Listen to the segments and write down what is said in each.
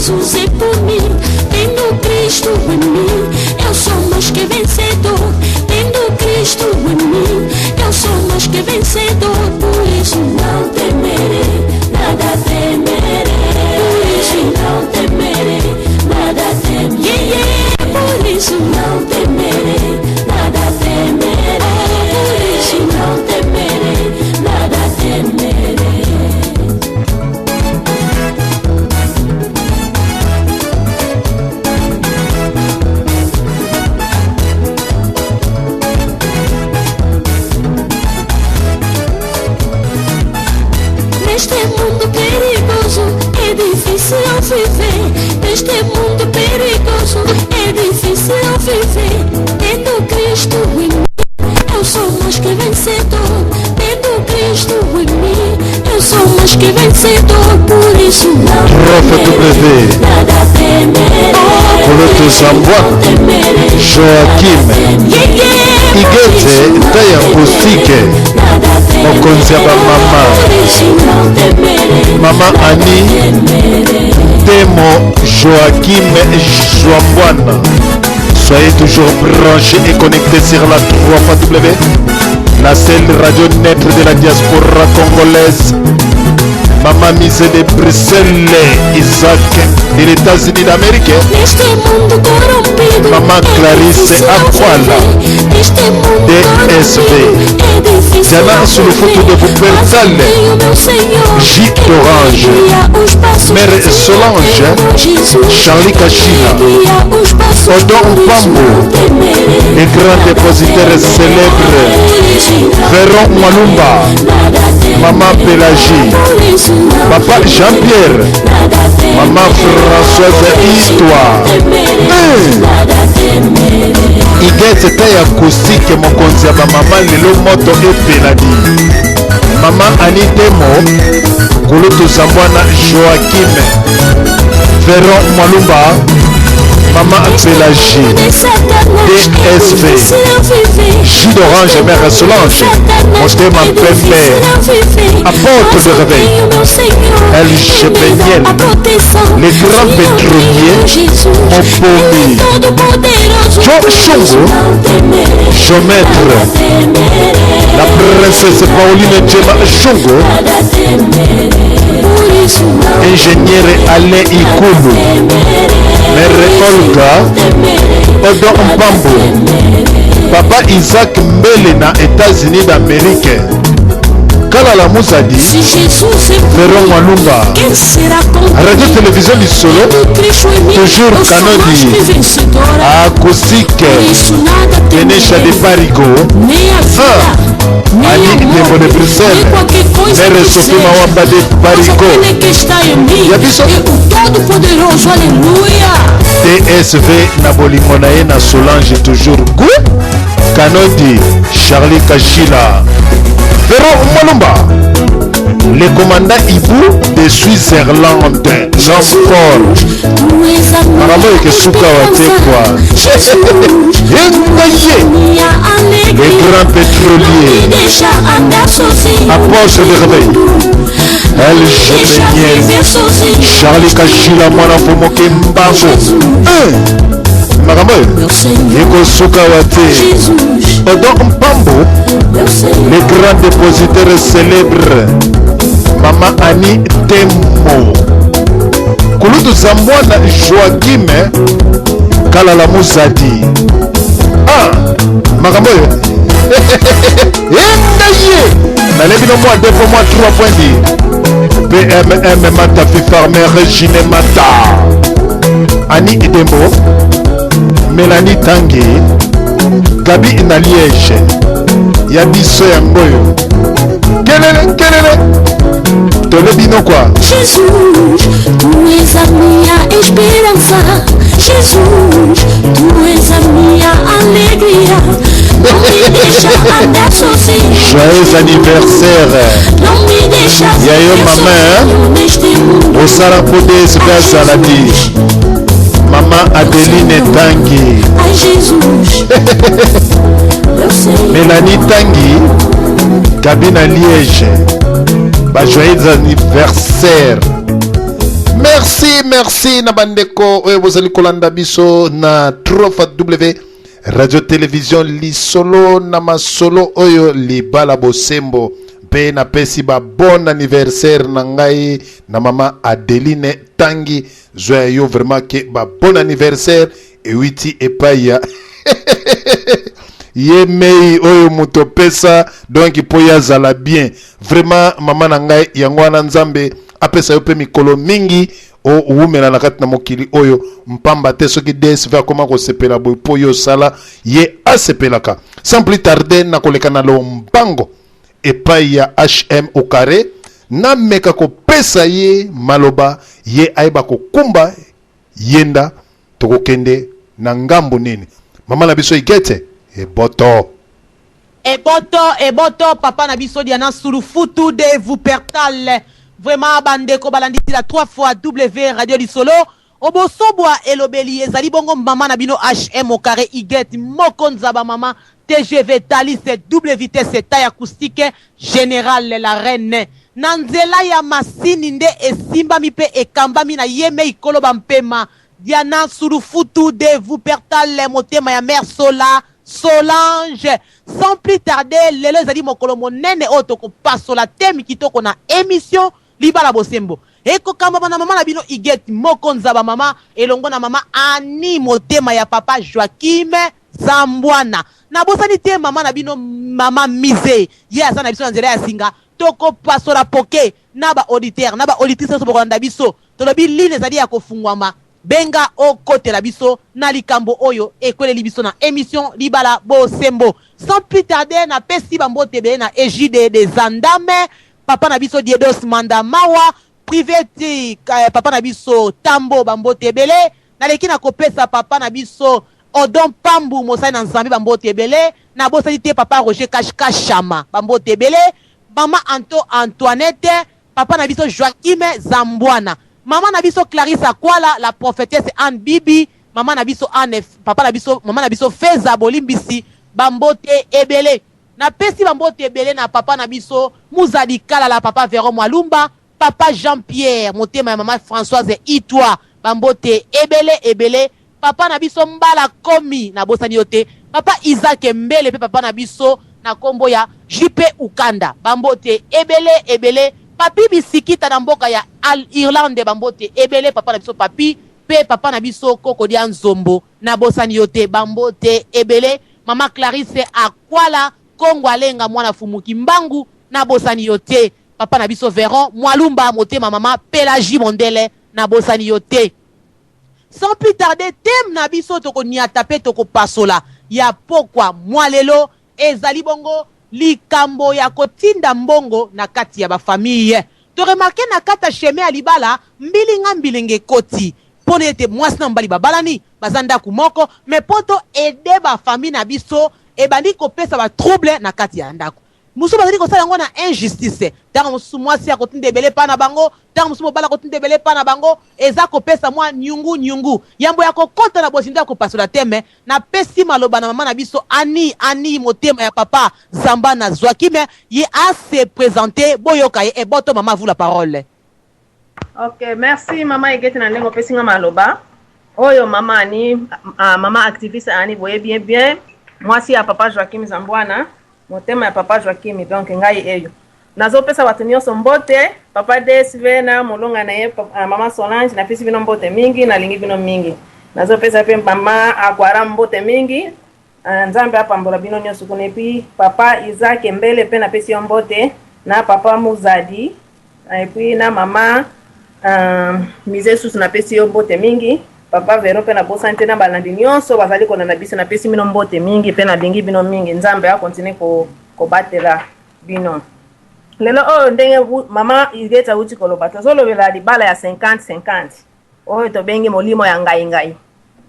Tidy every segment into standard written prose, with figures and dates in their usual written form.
Jesus é por mim, tendo Cristo em mim, eu sou mais que vencedor. Tendo Cristo em mim, eu sou mais que vencedor. Por isso não temerei, nada temerei. Por isso não temerei, nada temerei. Yeah, yeah. Por isso não temerei, nada temerei. Por isso não temerei, nada temerei. Neste mundo perigoso é difícil viver. Neste mundo perigoso é difícil viver. Tendo Cristo em mim, eu sou mais que vencedor. Tendo Cristo em mim, eu sou mais que vencedor. Por isso não temerei, nada temerei. Kulutu Zambwa, Joaquim Igete Taya Osike, mokonzi ya bamama, mama Annie Temo Joaquim Joambwana. Soyez toujours branchés et connectés sur la 3 W, la seule radio nette de la diaspora congolaise. Mama Mise de Bruxelles, Isaac de l'États-Unis d'Amérique. Maman Clarisse Akwala, DSV. Diana sous le photo de Wuppertal, J d'Orange, Mère Solange, Charlie Kachina, Odon Pambo, les grands dépositaires célèbres, Véron Malumba, Maman Pélagie, Papa Jean-Pierre, Maman Françoise Histoire. Igete ta ya acoustique mokonzi ya bamama lelo moto epeladi mama Ani Temo kulutu Zambwana Joaquim Veron Mwalumba mama Pélagie DSV Jus d'orange mère Solange motema pembe apôtre de réveil LG Peniel les grands pétroliers Mopomi Joe Chongo Géomètre la princesse Pauline Djema Chongo ingénieur Alain Ikulu Mère Olga Odon Mpambo Papa Isaac Mbele na États-Unis d'Amérique Kalala Muzadi Veron Walumba Radio Télévision Lisolo toujours Kanodi Acoustique Kenesha de Parigo ah, Ali Dembo de Bruxelles Mère Sophie Mawamba de Parigo Ya biso TSV na bolingo na ye na Solange toujours goût Kanodi Charlie Kashila Vero Mwalumba le commandant Ibu de Switzerland l'homme fort makambo eke suka wa te kwa yengaye le grand pétrolier apôtre de réveil LG Peniel Charlie Kashila mwana mfumo Kimbangu makambo oyo ekosuka wa te Odon Mpambo le grand dépositaire célèbre Mama Annie Temo Kulutu Zambwana Joaquim Kalala Muzadi ah makambo oyo enga ye nalebi no mwa 2 fois mwa 3 point di PMM Matafi Farmer Regine Mata Annie Edembo Mélanie Tangi Gabi na Liège ya biso yango oyo kelele kelele tolebi no kwa Jesus, tu és a minha esperança. Jesus, tu és a minha alegria. Não me deixa andar sozinho. Joyeux anniversaire. Não me deixa Ya yo viver mama, hein? sozinho neste mundo. Osala po DSP azala te. Mama Adeline Tangi. Ai, Jesus. Meu Senhor. Mélanie Tangi, Gabi na Liège. Ba joyeux anniversaire. Merci, merci na bandeko oyo bozali kolanda biso na 3W Radio Television Lisolo na masolo oyo libala bosembo mpe napesi ba bon anniversaire na ngai na mama Adeline Tangi zwa ya yo vraiment ke ba bon anniversaire ewiti epai ya ye mei oyo moto opesa donc mpo ye azala bien vraiment mama na ngai yango wana nzambe apesa yo mpe mikolo mingi owumela na kati na mokili oyo mpamba te soki dsv akoma kosepela boye mpo yo osala ye asepelaka. Sans plus tarder, nakoleka na lombango epai ya hm au carré, nameka kopesa ye maloba ye ayeba kokumba yenda tokokende na ngambo nini. Mama na biso Igete eboto. Eboto, eboto, papa na biso Diana Sulufutu de Wuppertal. Vraiment bandeko balandi la 3 fois W Radio Lisolo. Obosobwa elobeli ezali bongo mama na bino HM au carré Igete moko nzaba mama TGV Thalys double vitesse taille acoustique générale la reine. Na nzela ya masini nde esimbami pe ekambami na ye mei kolo ba mpema Diana Sulufutu de Wuppertal motema ya mère Sola Solange. Sans plus tarder, lelo ezali mokolo monene oyo tokopasola thème kitoko na émission Libala Bosembo. Ekokambama na mama na bino Huguette moko nzaba mama elongo na mama Annie motema ya papa Joachim Zambwana. Nabosani te mama na bino mama Mise, ye aza na biso na nzela ya singa. Tokopasola poke na ba auditeurs na ba auditrices nyonso bokolanda biso. Tolobi ligne ezali ya kofungwama, benga okotela biso na likambo oyo ekweleli biso na emission Libala Bosembo. Sans plus tarder, napesi ba mbote ebele na Egide des Andame, papa na biso Diedos Manda Mawa, privé ti papa na biso Tambo ba mbote ebele. Naleki na kopesa papa na biso Odon Pambu mosali na Nzambe ba mbote ebele. Nabosani te papa Roger Kash Kashama ba mbote ebele. Mama Anto Antoinette, papa na biso Joachim Zambwana, mama na biso Clarisse Akwala, la prophétesse Anne Bibi, mama na biso Anne, papa na biso, mama na biso Feza Bolimbisi, ba mbote ebele. Napesi ba mbote ebele na papa na biso Muzadi Kalala, papa Veron Mwalumba, papa Jean-Pierre motema ya mama Françoise Itwa, ba mbote ebele ebele. Papa na biso Mbala Komi, nabosani yo te. Papa Isaac Mbele pe papa na biso na kombo ya JP Ukanda, ba mbote ebele ebele. Papi Bisikita na mboka ya Irlande, ba mbote ebele papa na biso Papi pe papa na biso Koko dia Nzombo, nabosani yo te, ba mbote ebele. Mama Clarisse Akwala Kongo Alenga mwana Fumu Kimbangu, nabosani yo te. Papa na biso Veron Mwalumba motema mama Pelagie Mondele, nabosani yo te. Sans plus tarder, thème na biso toko niata pe toko pasola ya pokwa mwa lelo ezali bongo likambo ya kotinda mbongo na kati ya ba famille. To remarquer na kati ya chemin ya libala mbilinga mbilinga ekoti pona ete mwasi na mobali babalani baza ndaku moko mais po to aider ba famille na biso ebandi kopesa ba trouble na kati ya ndaku. Mosusu bazali kosala yango na injustice. Tango mosusu mwasi akotinda ebele epai na bango, tango mosusu mobali akotinda ebele epai na bango. Eza kopesa mwa nyungu nyungu. Yambo ya kokota na bozindo ya kopasola teme, napesi maloba na mama na biso Annie, Annie motema ya papa Zamba na Joachim, ye a se presenter, boyoka ye. Eboto mama, à vous la parole. Ok, merci mama Egete na ndenge opesi nga maloba. Oyo mama Annie, mama activiste Annie boyebi ye bien, mwasi ya papa Joachim Zambwana, motema ya papa Joachim, donc ngai eyo. Nazopesa bato nyonso mbote, papa DSV na molonga na ye mama Solange, napesi bino mbote mingi, nalingi bino mingi. Nazopesa pe mama Akwara mbote mingi. Nzambe apambola bino nyonso kuna. Et puis papa Isaac Mbele pe napesi yo mbote, na papa Muzadi, et puis na mama Mise Susu napesi yo mbote mingi. Papa Vero pe nabosani te, na balandi nyonso bazali kolanda biso, napesi bino mbote mingi pe nalingi bino mingi. Nzambe akontinue kobatela bino. Lelo oyo ndenge mama Huguette awuti koloba, tozolobela libala ya 50-50 oyo tobengi molimo ya ngai ngai.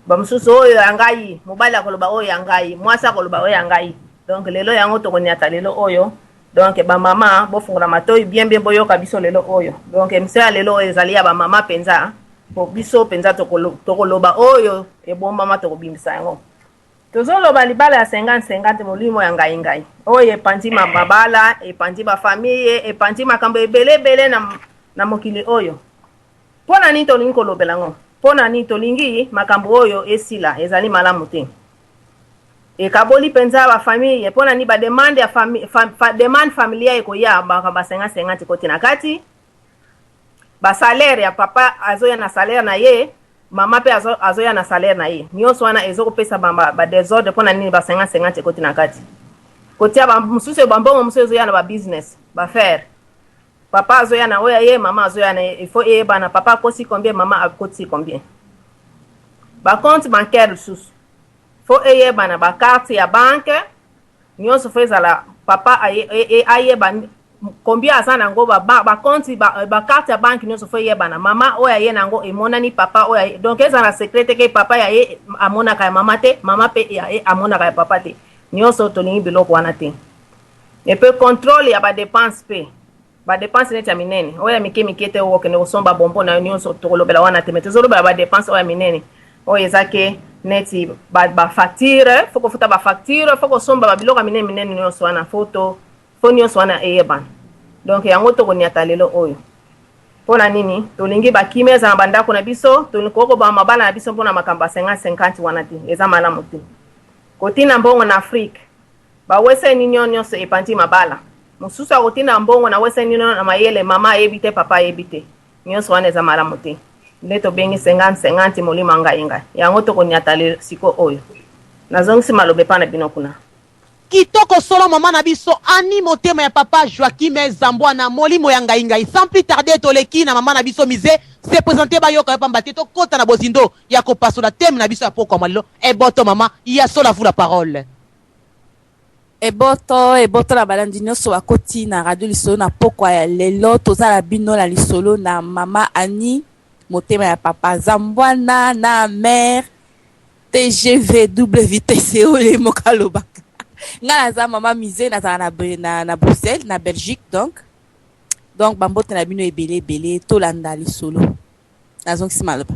Ba mosusu oyo ya ngai, mobali akoloba oyo ya ngai, mwasi akoloba oyo ya ngai. Donc lelo yango tokoniata lelo oyo. Donc ba mama bofungola matoi bien bien, boyoka biso lelo oyo. Donc émission ya lelo oyo ezali ya ba mama penza, po biso penza tokoloba oyo ebombama, tokobimisa yango. Tozoloba libala ya 50-50, molimo ya ngai ngai oyo epanzi mabala, epanzi ba famille, epanzi makambo ebele ebele na mokili oyo. Mpo na nini tolingi kolobela yango? Mpo na nini tolingi makambo oyo esila? Ezali malamu te. Ekaboli mpenza ba famille. Mpo na nini ba demande ya fami, fa, fa, demande familiale ekoya makambo ya 50-50 ekoti na kati. Ba salaire ya papa azoya na salaire na ye, mama mpe azoya na salaire na ye. Nyonso wana ezokopesa ba, ba desordre. Mpo na nini ba 50-50 ekoti na kati? Kotia ba mosusu, bambongo mosusu ezoya na ba business, ba affaire. Papa azoya na oyo ye, mama azoya na ye. Il faut eyebana papa akosi combien, mama akotisi combien. Ba compte bancaire lisusu faut eyebana, ba carte ya banque nyonso faut ezala, papa ayeba combien aza nango, ba compte, ba carte ya banque nyonso faut eyebana. Mama oyo aye nango emonani, papa oyo. Donc ezala na secret te ke papa ya ye amonaka ya mama te, mama mpe ye amonaka ya papa te. Nyonso tolingi biloko wana te. Et puis contrôle ya ba dépense mpe, ba dépense neti ya minene, oyo ya mike mike te, oyo okende kosomba bonbon na yo, nyonso tokolobela wana te. Mais tozolobela ba dépense oyo ya minene, oyo eza ke neti ba facture, faut kofuta ba facture, faut kosomba babiloko ya minene minene, nyonso wana faut nyonso wana eyebana. Donc yango tokoniata lelo oyo. Mpo na nini tolingi bakimia ezala na bandako na biso? Tokoki kobama mabala na biso mpona makambo ya 50-50 wana te. Eza malamu te kotina mbongo na Afrique. Ba Western Union nyonso epanzi mabala. Mosusu akotina mbongo na Western Union na mayele, mama ayebi te, papa ayebi te. Nyonso wana eza malamu te. Nde tobengi 50-50, molimo ngai ngai. Yango tokoniata siko oyo. Nazongisi maloba epa na bino kuna. Kitoko solo, mama na biso Ani Motema ya papa Joaquim Zambwana, molimo ya ngai ngai. Sans plus tarder, toleki na mama na biso Mise se présenter, bayoka yo, pamba te tokɔta na bozindo ya kopasola thème na biso ya pokwa mwa lelo. Eboto mama ya solo, à vous la parole. Eboto, eboto na balandi nyonso bakoti na Radio Lisolo na pokwa ya lelo. Toza na bino na lisolo na mama Ani Motema ya papa Zambwana na mare TGV WTC oyo moko alobaka. Ngai naza mama Mise, nazala na Bruxelles, na Belgique. Donc bambote na bino ebele ebele. Tolanda lisolo, nazongisi maloba.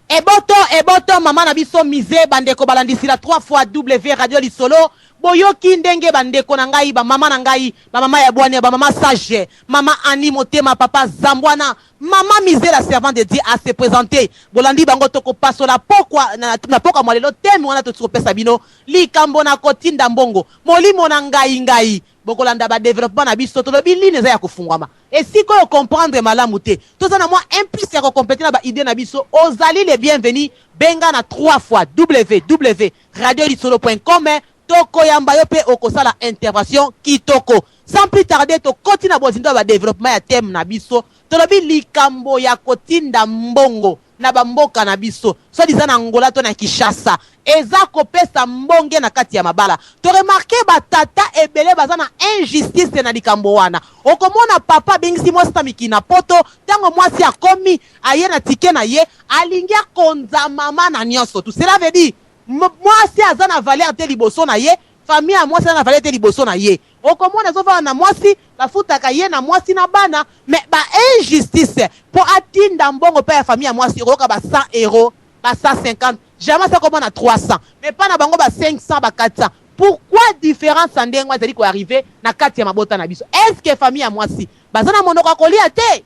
Eboto, eboto mama na biso Mise. Bandeko balandisila 3 fois W Radio Lisolo, boyoki ndenge bandeko na ngai, bamama na ngai, bamama ya bwania, bamama sage, mama Ani Motema papa Zambwana, mama Mise la servante de Dieu a se présenter. Bolandi bango. Tokopasola pokwa na pokwa mwa lelo thème wana toti kopesa bino, likambo na kotinda mbongo, molimo na ngai ngai. Bokolanda ba développement na biso. Tolobi ligne eza ya kofungwama. Esika oyo comprendre malamu te, toza na mwa un plus ya ko compléter na ba idée na biso, ozali le bienvenu. Benga na 3 fois www radiolisolo.com, tokoyamba yo mpe okosala intervention kitoko. Sans plus tarder, tokoti na bozindo ya ba développement ya thème na biso. Tolobi likambo ya kotinda mbongo na bamboka na biso, soi-disant na Angola to na Kinshasa, eza kopesa mbonge na kati ya mabala. To remarquer batata ebele baza na injustice na likambo wana. Okomona papa abengisi mwasi na mikili na Poto. Ntango mwasi akomi, aye na ticket na ye, alingi akonza mama na nyonso. Tout cela veut dire mwasi aza na valeur te liboso na ye, famille ya mwasi aza na valeur te liboso na ye. Okomona azofanda na mwasi, bafutaka ye na mwasi na bana, mais ba injustice mpo atinda mbongo mpe ya famille ya mwasi, okoyoka ba 100 euro, ba 150, jamais asa komona 300, mais mpa na bango ba 500, ba 400. Pourquoi différence ya ndenge ezali ko arriver na kati ya mabota na biso? Est ce que famille ya mwasi baza na monoko ya kolia te?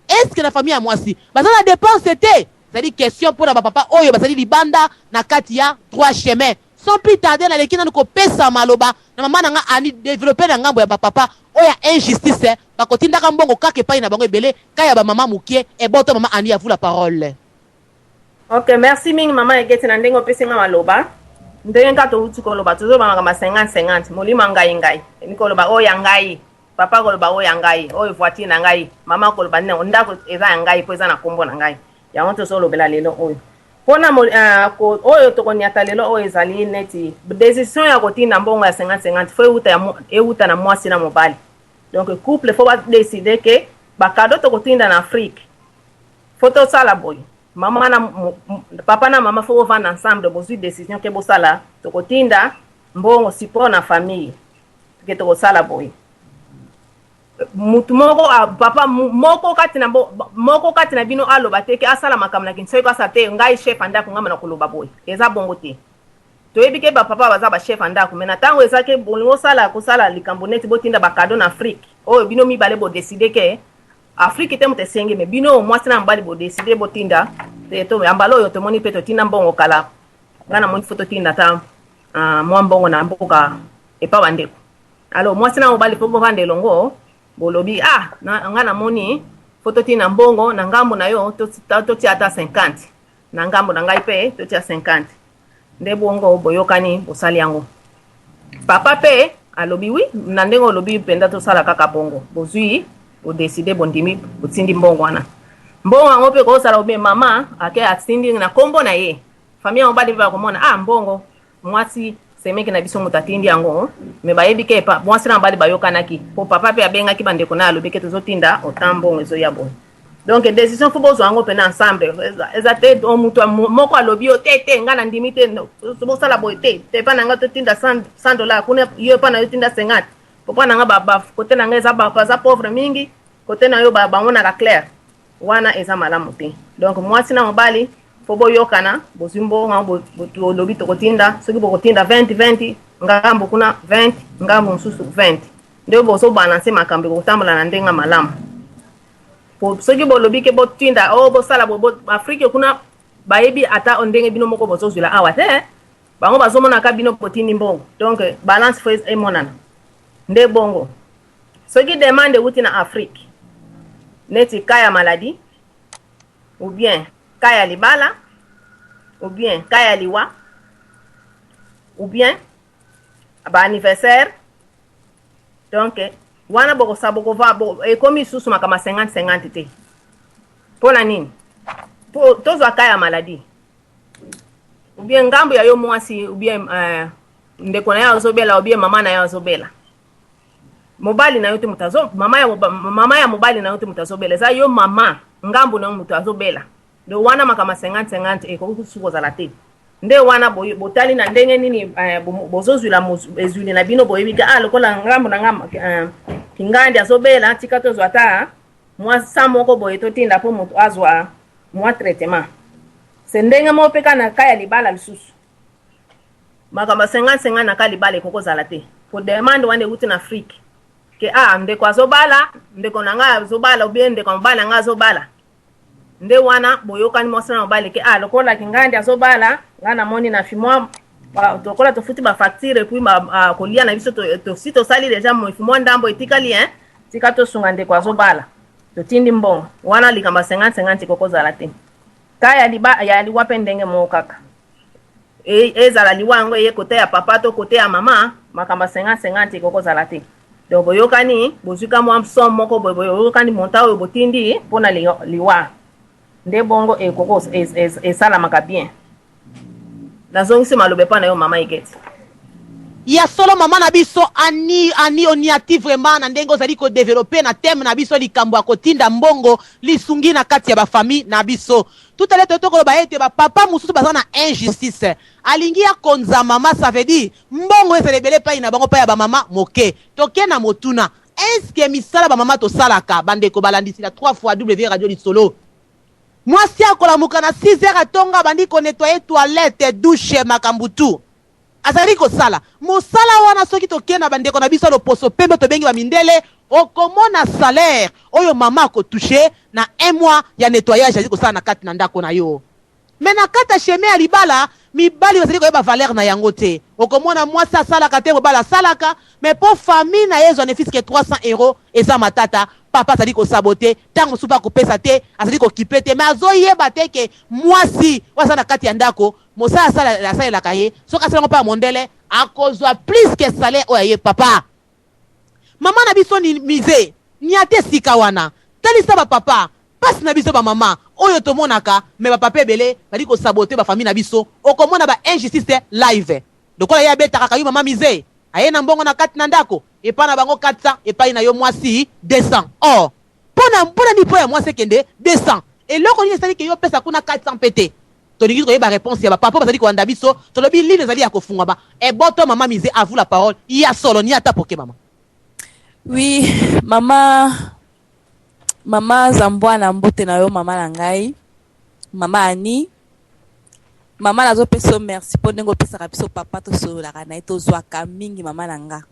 Est ce que na famille ya mwasi baza na dépense te? Ezali question mpona bapapa oyo bazali libanda na kati ya droit chemin. Sans plus tarder, naleki nanu kopesa maloba na mama na nga Ani, développe na ngambo ya bapapa oyo ya injustice, bakotindaka mbongo kaka epai na bango ebele, ka ya bamama mokie. Eboto mama Ani, à vous la parole. Ok, merci mingi mama Egeti na ndenge opesi nga maloba. Ndenge kaka touti koloba, tozoloba makambo ya 50-50, molimo ya ngai ngai. Elingi koloba oyo ya ngai, papa koloba oyo ya ngai, oyo voiture na ngai, mama koloba nini, ndako eza ya ngai mpo eza na nkombo na ngai. Yango tozolobela lelo oyo. Mpona oyo tokoniata lelo oyo ezali neti décision ya kotinda mbongo ya 50-50 faut euta na mwasi na mobali. Donc couple faut ba décider ke ba cadeau tokotinda na Afrique, faut tosala boye. Mama na papa na mama faut bovanda ensemble, bozwi décision ke bosala, tokotinda mbongo support na famille, ke tokosala boye. Mutu moko, papa moko kati na bino aloba te ke asala makambo na kinsoki, asala te, ngai chef ya ndako, ngai na koloba boye. Eza bongo te. Toyebi ke bapapa baza bachef ya ndako, mais na ntango eza ke bolingi osala kosala likambo neti botinda bacadeau na Afrique, oyo bino mibale bodécider ke Afrique te moto esengi, mais bino mwasi na mobali bodécider botinda te. To ya mbala oyo tomoni mpe totinda mbongo kala, ngai namoni faut totinda ata mwa mbongo na mboka epa bandeko. Alors mwasi na mobali faut bovanda elongo, bolobi: "Ah, ngai namoni faut totinda mbongo na ngambo na yo, totia ata 50, na ngambo na ngai mpe totia 50." Nde bongo boyokani, bosali yango. Papa mpe alobi: "Oui, na ndenge olobi mpenza, tosala kaka bongo." Bozwi, bodécider, bondimi, botindi mbongo wana. Mbongo yango mpe kozala obe mama ake atindi na nkombo na ye, famille ya mobali mpe bakomona: "Ah, mbongo mwasi semeki na biso moto atindi yango." Mais bayebi ke mwasi na mobali bayokanaki, po papa mpe abengaki bandeko na ye, alobi ke tozotinda ota mbongo ezoya boye. Donc décision faut bozwa yango mpena ensemble. Eza te moto moko alobi yo te: "Te, ngai nandimi te, bosala boye te te, epa na ngai totinda 100 dollar kuna, yo epa na yo tinda 50, po mpa na ngai kote na ngai eza baza pauvre mingi, kote na yo bamonaka clair." Wana eza malamu te. Donc mwasi na mobali faut boyokana. Bozwi mbongo, olobi tokotinda, soki bokotinda 20 20, ngambo kuna 20, ngambo mosusu 20, nde bozobalancer, makambo ekotambola na ndenge malamu. Soki bolobi ke botinda o bosala Afrique kuna, bayebi ata ndenge bino moko bozozwila awa te, bango bazomonaka bino botindi mbongo. Donc balance faut emonana. Nde bongo soki demande euti na Afrique, neti cas ya maladie ou bien cas ya libala ou bien cas ya liwa ou bien baanniversaire, donc wana bokosa bokova bo, ekomi lisusu makambo ya 50 50 te. Mpo na nini? Po tozwa cas ya maladie ou bien ngambo ya yo mwasi ou bien ndeko na ye azobela ou bien mama na ye azobela, mobali na yo te moto azo mama ya mobali na yo te moto azobela, eza yo mama ngambo na yo moto azobela. Donc wana makambo ya 50 50 ekoki susu kozala te. Nde wana botali na ndenge nini bozozwila ezwili na bino, boyebi ke ah, lokola ngambo na nga kingandi azobela, tika tozwa ata mwa sa moko boye, totinda mpo moto azwa mwa traitement. Se ndenge moko mpe kaka na cas ya libala lisusu, makambo ya 50 50 na cas libala ekoki kozala te, po demande wana ewuti na Afrique ke ah, ndeko azobala, ndeko na ngai azobala ou bien ndeko ya mobali na ngai azobala. Nde wana boyokani mwasi na mobali ke ah, lokola kingandi azobala, ngai namoni na fi mwa lokola tofuti bafacture et puis kolia na biso si tosali déjà mwa ndambo etikali hein, tika tosunga ndeko azobala, totindi mbongo wana. Likambo ya 50 50 ekokozala te. Cas ya liwa mpe ndenge moko kaka. Ezala liwa yango eye kote ya papa to kote ya mama, makambo ya 50 50 ekokozala te. Donc boyokani, bozwi ka mwa somme moko boye, boyokani montant oyo botindi mpona liwa. Nde bongo ekoko esalamaka bien. Nazongisi maloba epa na yo, mama Igeti. Ya solo, mama na biso Ani, Ani Oniati, vraiment na ndenge ozali kodévelopper na thème na biso, likambo ya kotinda mbongo lisungi na kati ya bafamille na biso. Tout à l'heure tokoloba ete bapapa mosusu baza na injustice, alingi akonza mama, ça veut dire mbongo ezala ebele epai na bango, epai ya bamama moke. Toke na motuna: est-ce misala bamama tosalaka? Bandeko balandisila 3 fois W Radio Lisolo, mwasi akolamuka na 6 heures, atonga, abandi konettoyer toilette, douche, makambo tu azali kosala mosala wana. Soki tokei na bandeko na biso loposo pembe, tobengi bamindele, okomona salaire oyo mama akotoucher na un mois ya nettoyage azali kosala na kati na ndako na yo. Mais na kati ya chemin ya libala, mibali bazali koyeba valeur na yango te. Okomona mwasi asalaka te, mobali asalaka, mais mpo famille na ye ezwa ne fût-ce que 300 euro, eza matata. Papa azali kosaboter, ntango mosusu mpe akopesa te, azali kokipe te, mais azoyeba te ke mwasi oyo aza na kati ya ndako, mosala asalelaka ye, soki asalango mpe ya mondele, akozwa plus que salaire oyo aye papa. Mama na biso ni mise nia te esika wana. Talisa bapapa mpasi na biso bamama oyo tomonaka, mais bapapa ebele bali kosaboter bafamille na biso. Okomona ba injustice live, lokola ye abetaka kayu, mama mise aye na mbongo na kati na ndako, epai na bango 400, epai na yo mwasi 200. Or mpona nini mpo ya mwasi ekende 200? Eloko nini esali ke yo opesa kuna 400 mpe te? Tolingi koyeba réponse ya bapapa bazali kolanda biso. Tolobi ligne ezali ya kofungwama. Eboto mama Mise, à vous la parole. Ya solo ni ata poke, mama. Oui, mama, mama Zambwana, mbote na yo, mama na ngai, mama Ani. Mama nazopesa yo merci mpo ndenge opesaka biso papa tosololaka na ye tozwaka mingi mama na nga.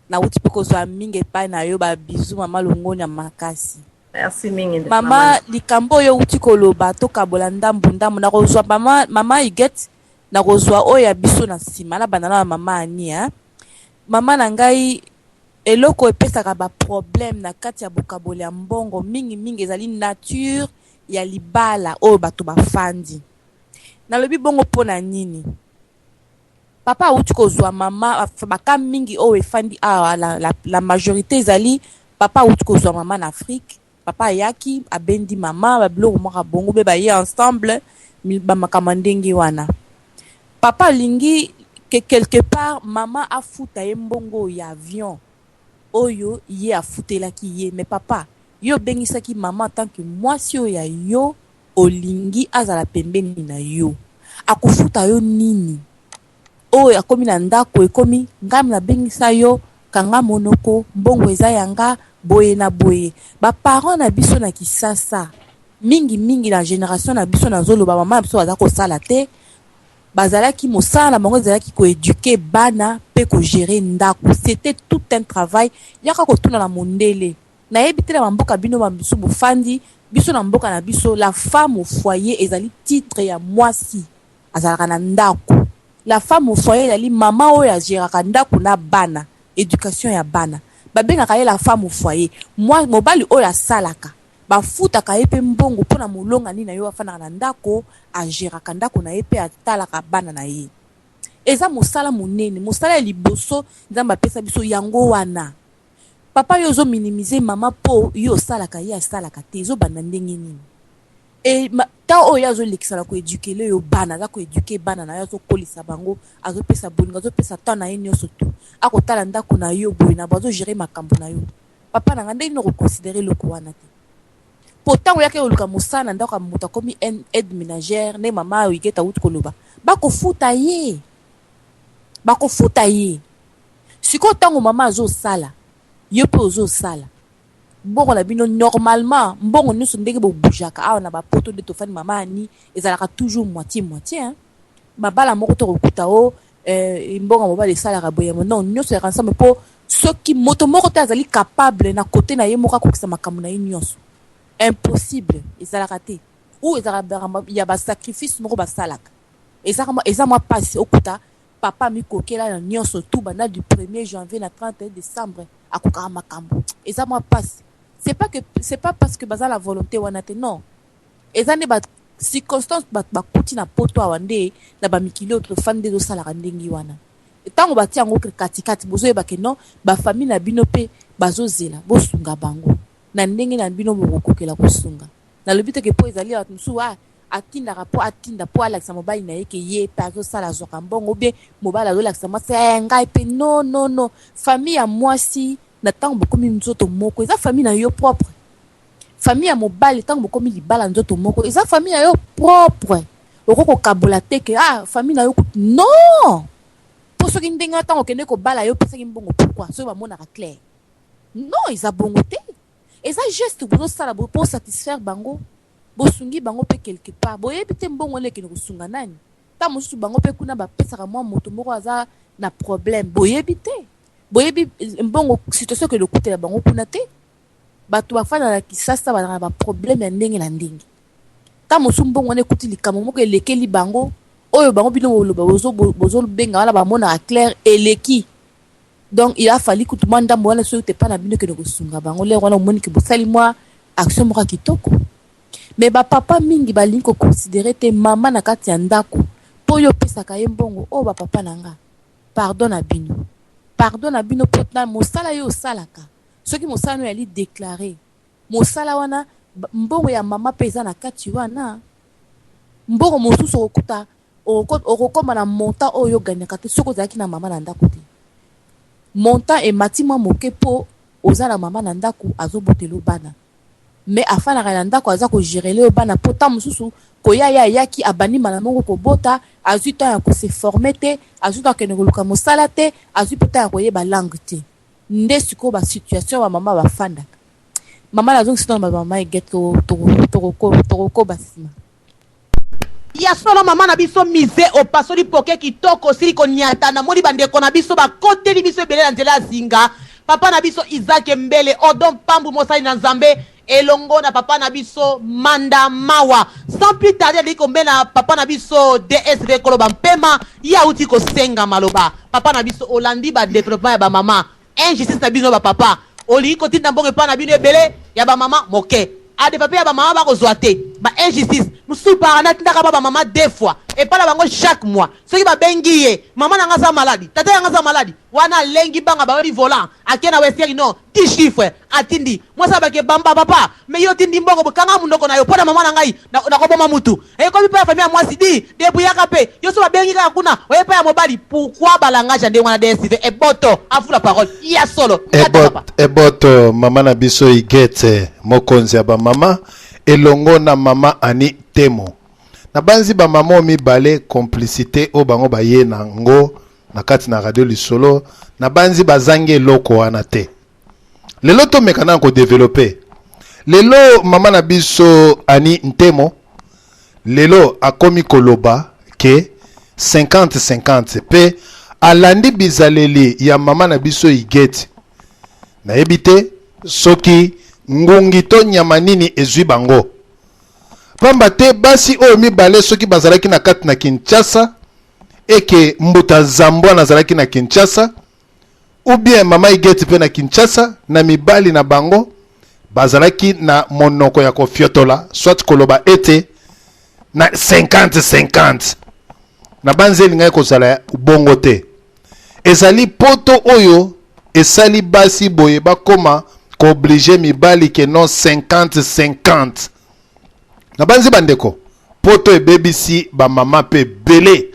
Nauti mpe kozwa mingi epai na yo ba bisous mama longonya makasi. Merci mingi mama, mama likambo oyo outi koloba tokabola ndambu ndambu nakozwa mama, mama Huguette nakozwa oyo ya biso na nsima nabanda na mama Annie hein? Mama na ngai eloko epesaka ba problème na kati ya bokaboli ya mbongo mingi mingi ezali nature ya libala oyo bato bafandi. Nalobi bongo mpo na nini? Papa awuti kozwa mama baka mingi oyo efandi awa la, la, la majorité ezali papa awuti kozwa mama na Afrique papa ayaki abendi mama babiloko moko bongo be baye ensemble bamakambo ya ndenge wana papa alingi ke quelque part mama afuta ye mbongo ya avion oyo ye afutelaki ye mais papa yo obengisaki mama en tant que mwasi oyo ya yo olingi azala pembeni na yo akofuta yo nini oyo akomi na ndako ekomi ngai nabengisa yo kanga monoko mbongo eza ya nga boye na boye ba parents na biso na kisasa mingi mingi na generation na biso nazoloba mama na biso baza kosala te bazalaki mosala na bango ezalaki koeduke bana mpe kogere ndako c'était tout un travail yaka kotuna na mondele nayebi te na bamboka bino bamisu bofandi biso na mboka na biso la femme au foyer ezali titre ya mwasi azalaka na ndako la femme au foyer ezali mama oyo agéraka ndako na bana éducation ya bana babengaka ye la femme au foyer mwa mobali oyo asalaka bafutaka ye mpe mbongo mpona molongani na ye oyo afandaka na ndako agéraka ndako na ye mpe atalaka bana na ye eza mosala monene mosala ya liboso nzambe apesa biso yango wana papa yo ozominimize mama mpo yo osalaka ye asalaka te ezobanda ndenge nini e ntango oyo ye azolekisa na koedukele yo bana aza koeduke bana na yo azokolisa bango azopesa bolingo azopesa temps na ye nyonso tu akotala ndako na yo boye na bo azogere makambo na yo papa na nga ndenge nini okoconsidere eloko wana te po ntango oyaki koluka mosala na ndako ya moto akomi aide ménagère nde mama Huguette awuti koloba bakofuta ye bakofuta ye sikoyo ntango mama azosala yo mpe ozosala mbongo na bino normalement mbongo nyonso ndenge bobujaka awa na bapoto nde tofandi mama ani ezalaka toujours moitié moitié hein? mabala moko tokokuta o eh, mbongo ya mobali esalaka boye non nyonso yaka ensemble mpo soki moto moko te azali capable na kote na ye moko akokisa makambo na ye nyonso impossible ezalaka te ou ezalaka ya basacrifice moko basalaka eza mwa mpasi okuta papa amikokela na nyonso tu banda du 1er janvier na 31 décembre akokaka makambo eza mwa mpasi c'est pas que c'est pas parce que baza na volonté wana te non eza nde ba circonstance bato bakuti na poto awa nde na bamikili oyo tofandi nde ezosalaka ndenge wana ntango batia yango katikati bozoyeba ke non bafamille na bino mpe bazozela bosunga bango na ndenge na bino bokokokela kosunga nalobi te ke mpo ezali bato mosusu ah, atindaka mpo atinda mpo alakisa mobali na ye ke ye mpe azosala azwaka mbongo bien mobali azolakisa mwasi eh, ngai mpe non non non famille ya mwasi na ntango bokomi nzoto moko eza famille na yo propre famille ya mobali ntango bokomi libala nzoto moko eza famille na yo propre okoki kokabola te ke ah famille na yo kutu non mpo soki ndenge ntango okende kobala yo opesaki mbongo pourquoi soki bamonaka clair non eza bongo te eza geste bozosala mpo satisfaire bango bosungi bango mpe quelque part boyebi te mbongo wana ekende kosunga nani ntango mosusu bango mpe kuna bapesaka mwa moto moko aza na problème boyebi te boyebi mbongo situation ekende kokutela bango kuna te bato bafanda na kisasa bazalaka na baproblème ya ndenge na ndenge ntango mosusu mbongo wana ekuti likambo moko elekeli bango oyo bango bino boloba bozobenga wana bamonaka clair eleki donc il a fallu kutu mwa ndambo wana soki te mpa na bino ekende kosunga bango lere wana omoni ke bosali mwa action moko ya kitoko mais bapapa mingi balingi koconsidere te mama na kati ya ndako mpo oyo opesaka ye mbongo oyo bapapa na nga pardon na bino pardon na bino mpo na mosala yo osalaka soki mosala no yali déclaré mosala wana mbongo ya mama mpe eza na kati wana mbongo mosusu okokuta okokoma na montant oyo ogagnaka te soki ozalaki na mama na ndako te montant emati mwa moke mpo oza na mama na ndako azobotela bana mais afandaka na ndako aza kogérele yo bana mpo ntango mosusu koya ye ayaki abandi mbala moko kobota azwi temps ya kose former te azwi temps akende koluka mosala te azwi mpe temps ya koyeba langue te nde sikoyo basituation bamama bafandaka mama nazongisi nano bamama Huguette tokokoba nsima. Ya solo mama na biso Mise opasoli poke kitoko osili koniata namoni ba ndeko na biso bakoteli biso ebele na nzela ya singa papa na biso Isaac Mbele Odon Pambu mosali na Nzambe elongo na papa na biso Manda Mawa sans plus tarder nalingi kombela papa na biso DSV koloba mpema ye awuti kosenga maloba papa na biso olandi ba developpement ya ba mama Injustice na bino ba papa olingi kotinda mbongo epai na bino ebele ya ba mama moke adefa pe ya ba mama bakozua te ba injustice mosusu parent atindaka ba ba mama deux fois epai na bango chaque mois soki babengi ye mama na nga aza maladi tata ya nga aza maladi wana alengi banga bayebi volant ake na western union 10 chiffre atindi mwasi abake bamba papa mais yo otindi mbongo kanga munoko na yo mpo na mama na ngai nakoboma mutu Ekomi pa ya famille ya mwasi di debrouillaka pe yo so babengi kaka kuna oye pa ya mobali pourquoi ba langage ya ndenge wana DSTV eboto à vous la parole ya solo Ebot, eboto mama na biso Huguette mokonzi ya ba mama elongo na mama Annie Temo nabanzi ba mama oyo mibale complicite oyo bango baye na ngo na kati na radio lisolo nabanzi bazangi eloko wana te Lelo tomeka nanu ko developper. Lelo mama na biso Annie Ntemo lelo akomi koloba ke 50 50 pe alandi bizaleli ya mama na biso Huguette. Nayebi te soki ngungi to nyama nini ezwi bango. Pamba te basi oyo mibale soki bazalaki na kati na Kinshasa eke Mbuta Zambwana azalaki na Kinshasa Ou bien mama Huguette pe na Kinshasa na mibali na bango bazalaki na monoko ya kofiotola soit koloba ete na 50 50 nabanzi elingaki kozala bongo te. Ezali poto oyo esali basi boye bakoma ko obliger mibali ke non 50 50. Nabanzi bandeko poto ebebisi ba mama pe ebele.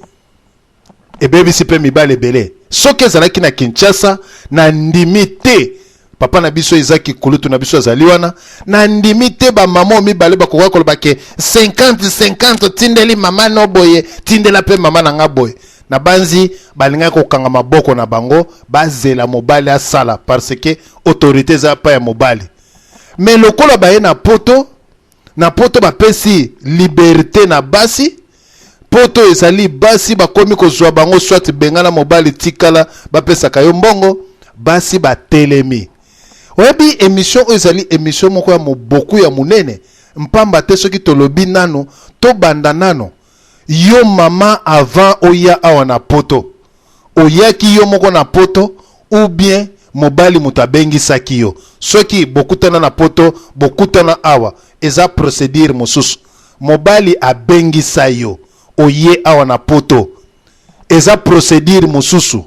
Ebebisi pe mibali ebele. Soki ezalaki na Kinshasa na ndimi te papa na biso Isaac kulutu na biso azali wana, na ndimi te ba mama oyo mibale bakoka koloba ke 50 50 tindeli mama no boye tindela pe mama na nga boye. Na banzi balingaki kokanga maboko na bango bazela mobali asala parce que autorite eza pa ya mobali. Mais lokola baye na poto, na poto bapesi liberte na basi poto ezali basi bakomi kozwa bango soit bengana mobali tikala bapesaka yo mbongo basi batelemi oyebi emission oyo ezali emission moko ya moboku ya monene mpamba te soki tolobi nanu tobanda nanu yo mama avant oya awa na poto Oyaki yo moko na poto ou bien mobali mutu abengisaki yo? Soki bokutana na poto bokutana awa eza procedure mosusu. Mobali abengisa yo oye awa na poto eza procedure mosusu.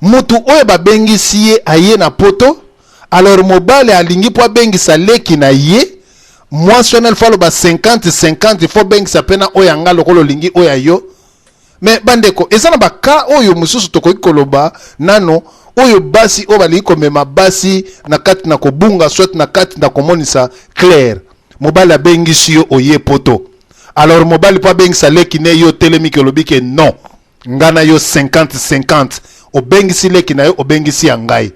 Mutu oyo babengisi ye aye na poto alors mobali alingi po abengisa leki na ye mwasi wana il faut aloba 50 50 il faut obengisa pe na oyo ya nga lokola olingi oyo ya yo. Mais bandeko, eza na ba cas oyo mosusu tokoki koloba nano oyo basi oyo balingi komema basi na kati na kobunga soit na kati na komonisa clair. Mobali abengisi yo oye poto. Alors mobali po abengisa leki ne yo otelemi ke olobi ke non, nga na yo 50 50, obengisi leki na yo obengisi ya ngai.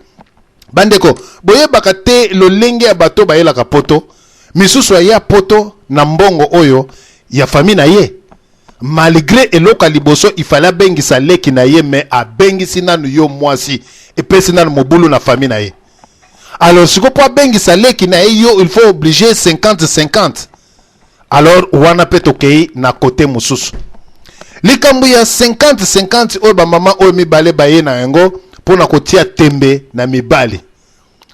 Bandeko, boyebaka te lolenge ya bato bayelaka poto, misusu aya poto na mbongo oyo ya famille na ye. Malgre eloko ya liboso il fallait abengisa leki na ye mais abengisi nanu yo mwasi epesi nanu mobulu na famille na ye alors siko po abengisa leki na ye yo il faut obliger 50 50 alors wana pe tokei na kote mosusu likambo ya 50 50 oyo bamama oyo mibale baye na yango mpo na kotia tembe na mibali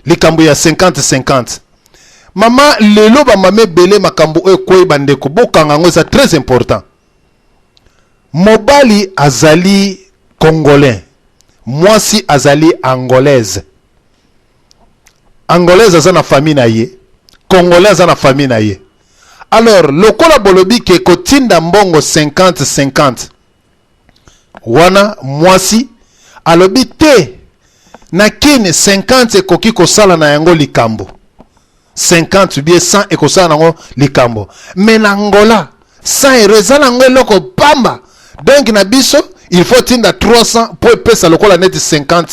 likambo ya 50 50 mama lelo ba mama ebele makambo oyo ekwei bandeko bokanga yango eza très important mobali azali congolais mwasi azali angolaise angolaise aza na famille na ye congolais aza na famille na ye alors lokola bolobi ke kotinda mbongo 50 50 Wana mwasi alobi te na kin 50 ekoki kosala na yango likambo 50 bien 100 ekosala na yango likambo mais na Angola 100 euro eza na yango eloko pamba donc na biso il faut tinda 300 po epesa lokola neti 50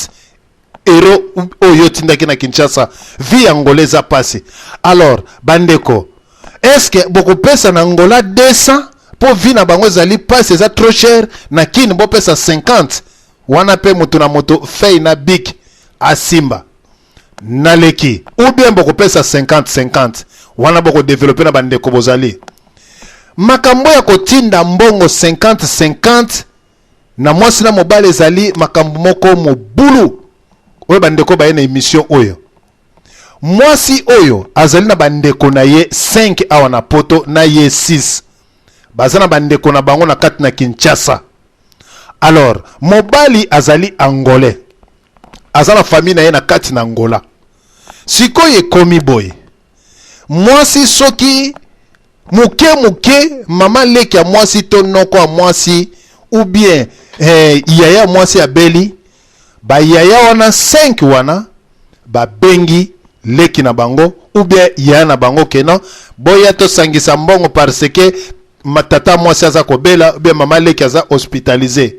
euro oyo otindaki na Kinshasa vie ya Angola eza pasi alors bandeko est-ce que bokopesa na Angola 200? mpo vie na bango ezali mpasi, eza trop cher na Kin, bopesa 50 wana mpe moto na moto feuille na bic asimba naleki, ou bien bokopesa 50 50 wana bokodévelopper na bandeko. Bozali makambo ya kotinda mbongo 50 50 na mwasi na mobali, ezali makambo moko mobulu oyo bandeko baye na émission oyo. Mwasi oyo azali na bandeko na ye 5 awa na Poto, na ye 6 baza na bandeko na bango na kati na Kinshasa. Alors mobali azali Angolais, aza na famille na ye na kati na Angola. Sikoyo ekomi boye: mwasi soki moke moke, mama leki ya mwasi to noko ya mwasi ou bien yaya ya mwasi abeli, bayaya wana 5 wana babengi leki na bango ou bien yaya na bango ke non, boya tosangisa mbongo parce que tata mwasi aza kobela ou bien mama leki aza hospitalisé.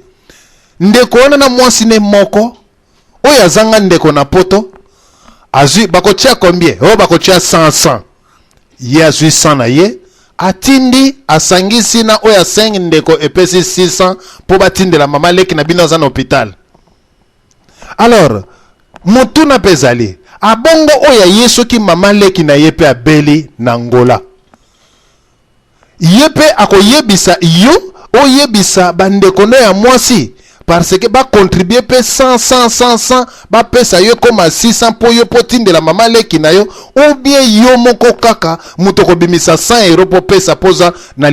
Ndeko wana na mwasi ne moko oyo azanga ndeko na Poto azwi, bakotia combien? Oyo bakotia 100 100. Ye azwi 100 na ye, atindi, asangisi na oyo asengi ndeko, epesi 600 mpo batindela mama leki na bino aza na hôpital. Alors motuna mpe ezali abongo oyo aye, soki mama leki na ye mpe abeli na Ngola, ye mpe akoyebisa yo, oyebisa bandeko no ya mwasi parce que bacontribuer mpe 100 100 100 100, bapesa yo ekoma 600 mpo yo mpo tindela mama leki na yo, ou bien yo moko kaka moto okobimisa 100 euro mpo pesa mpo oza na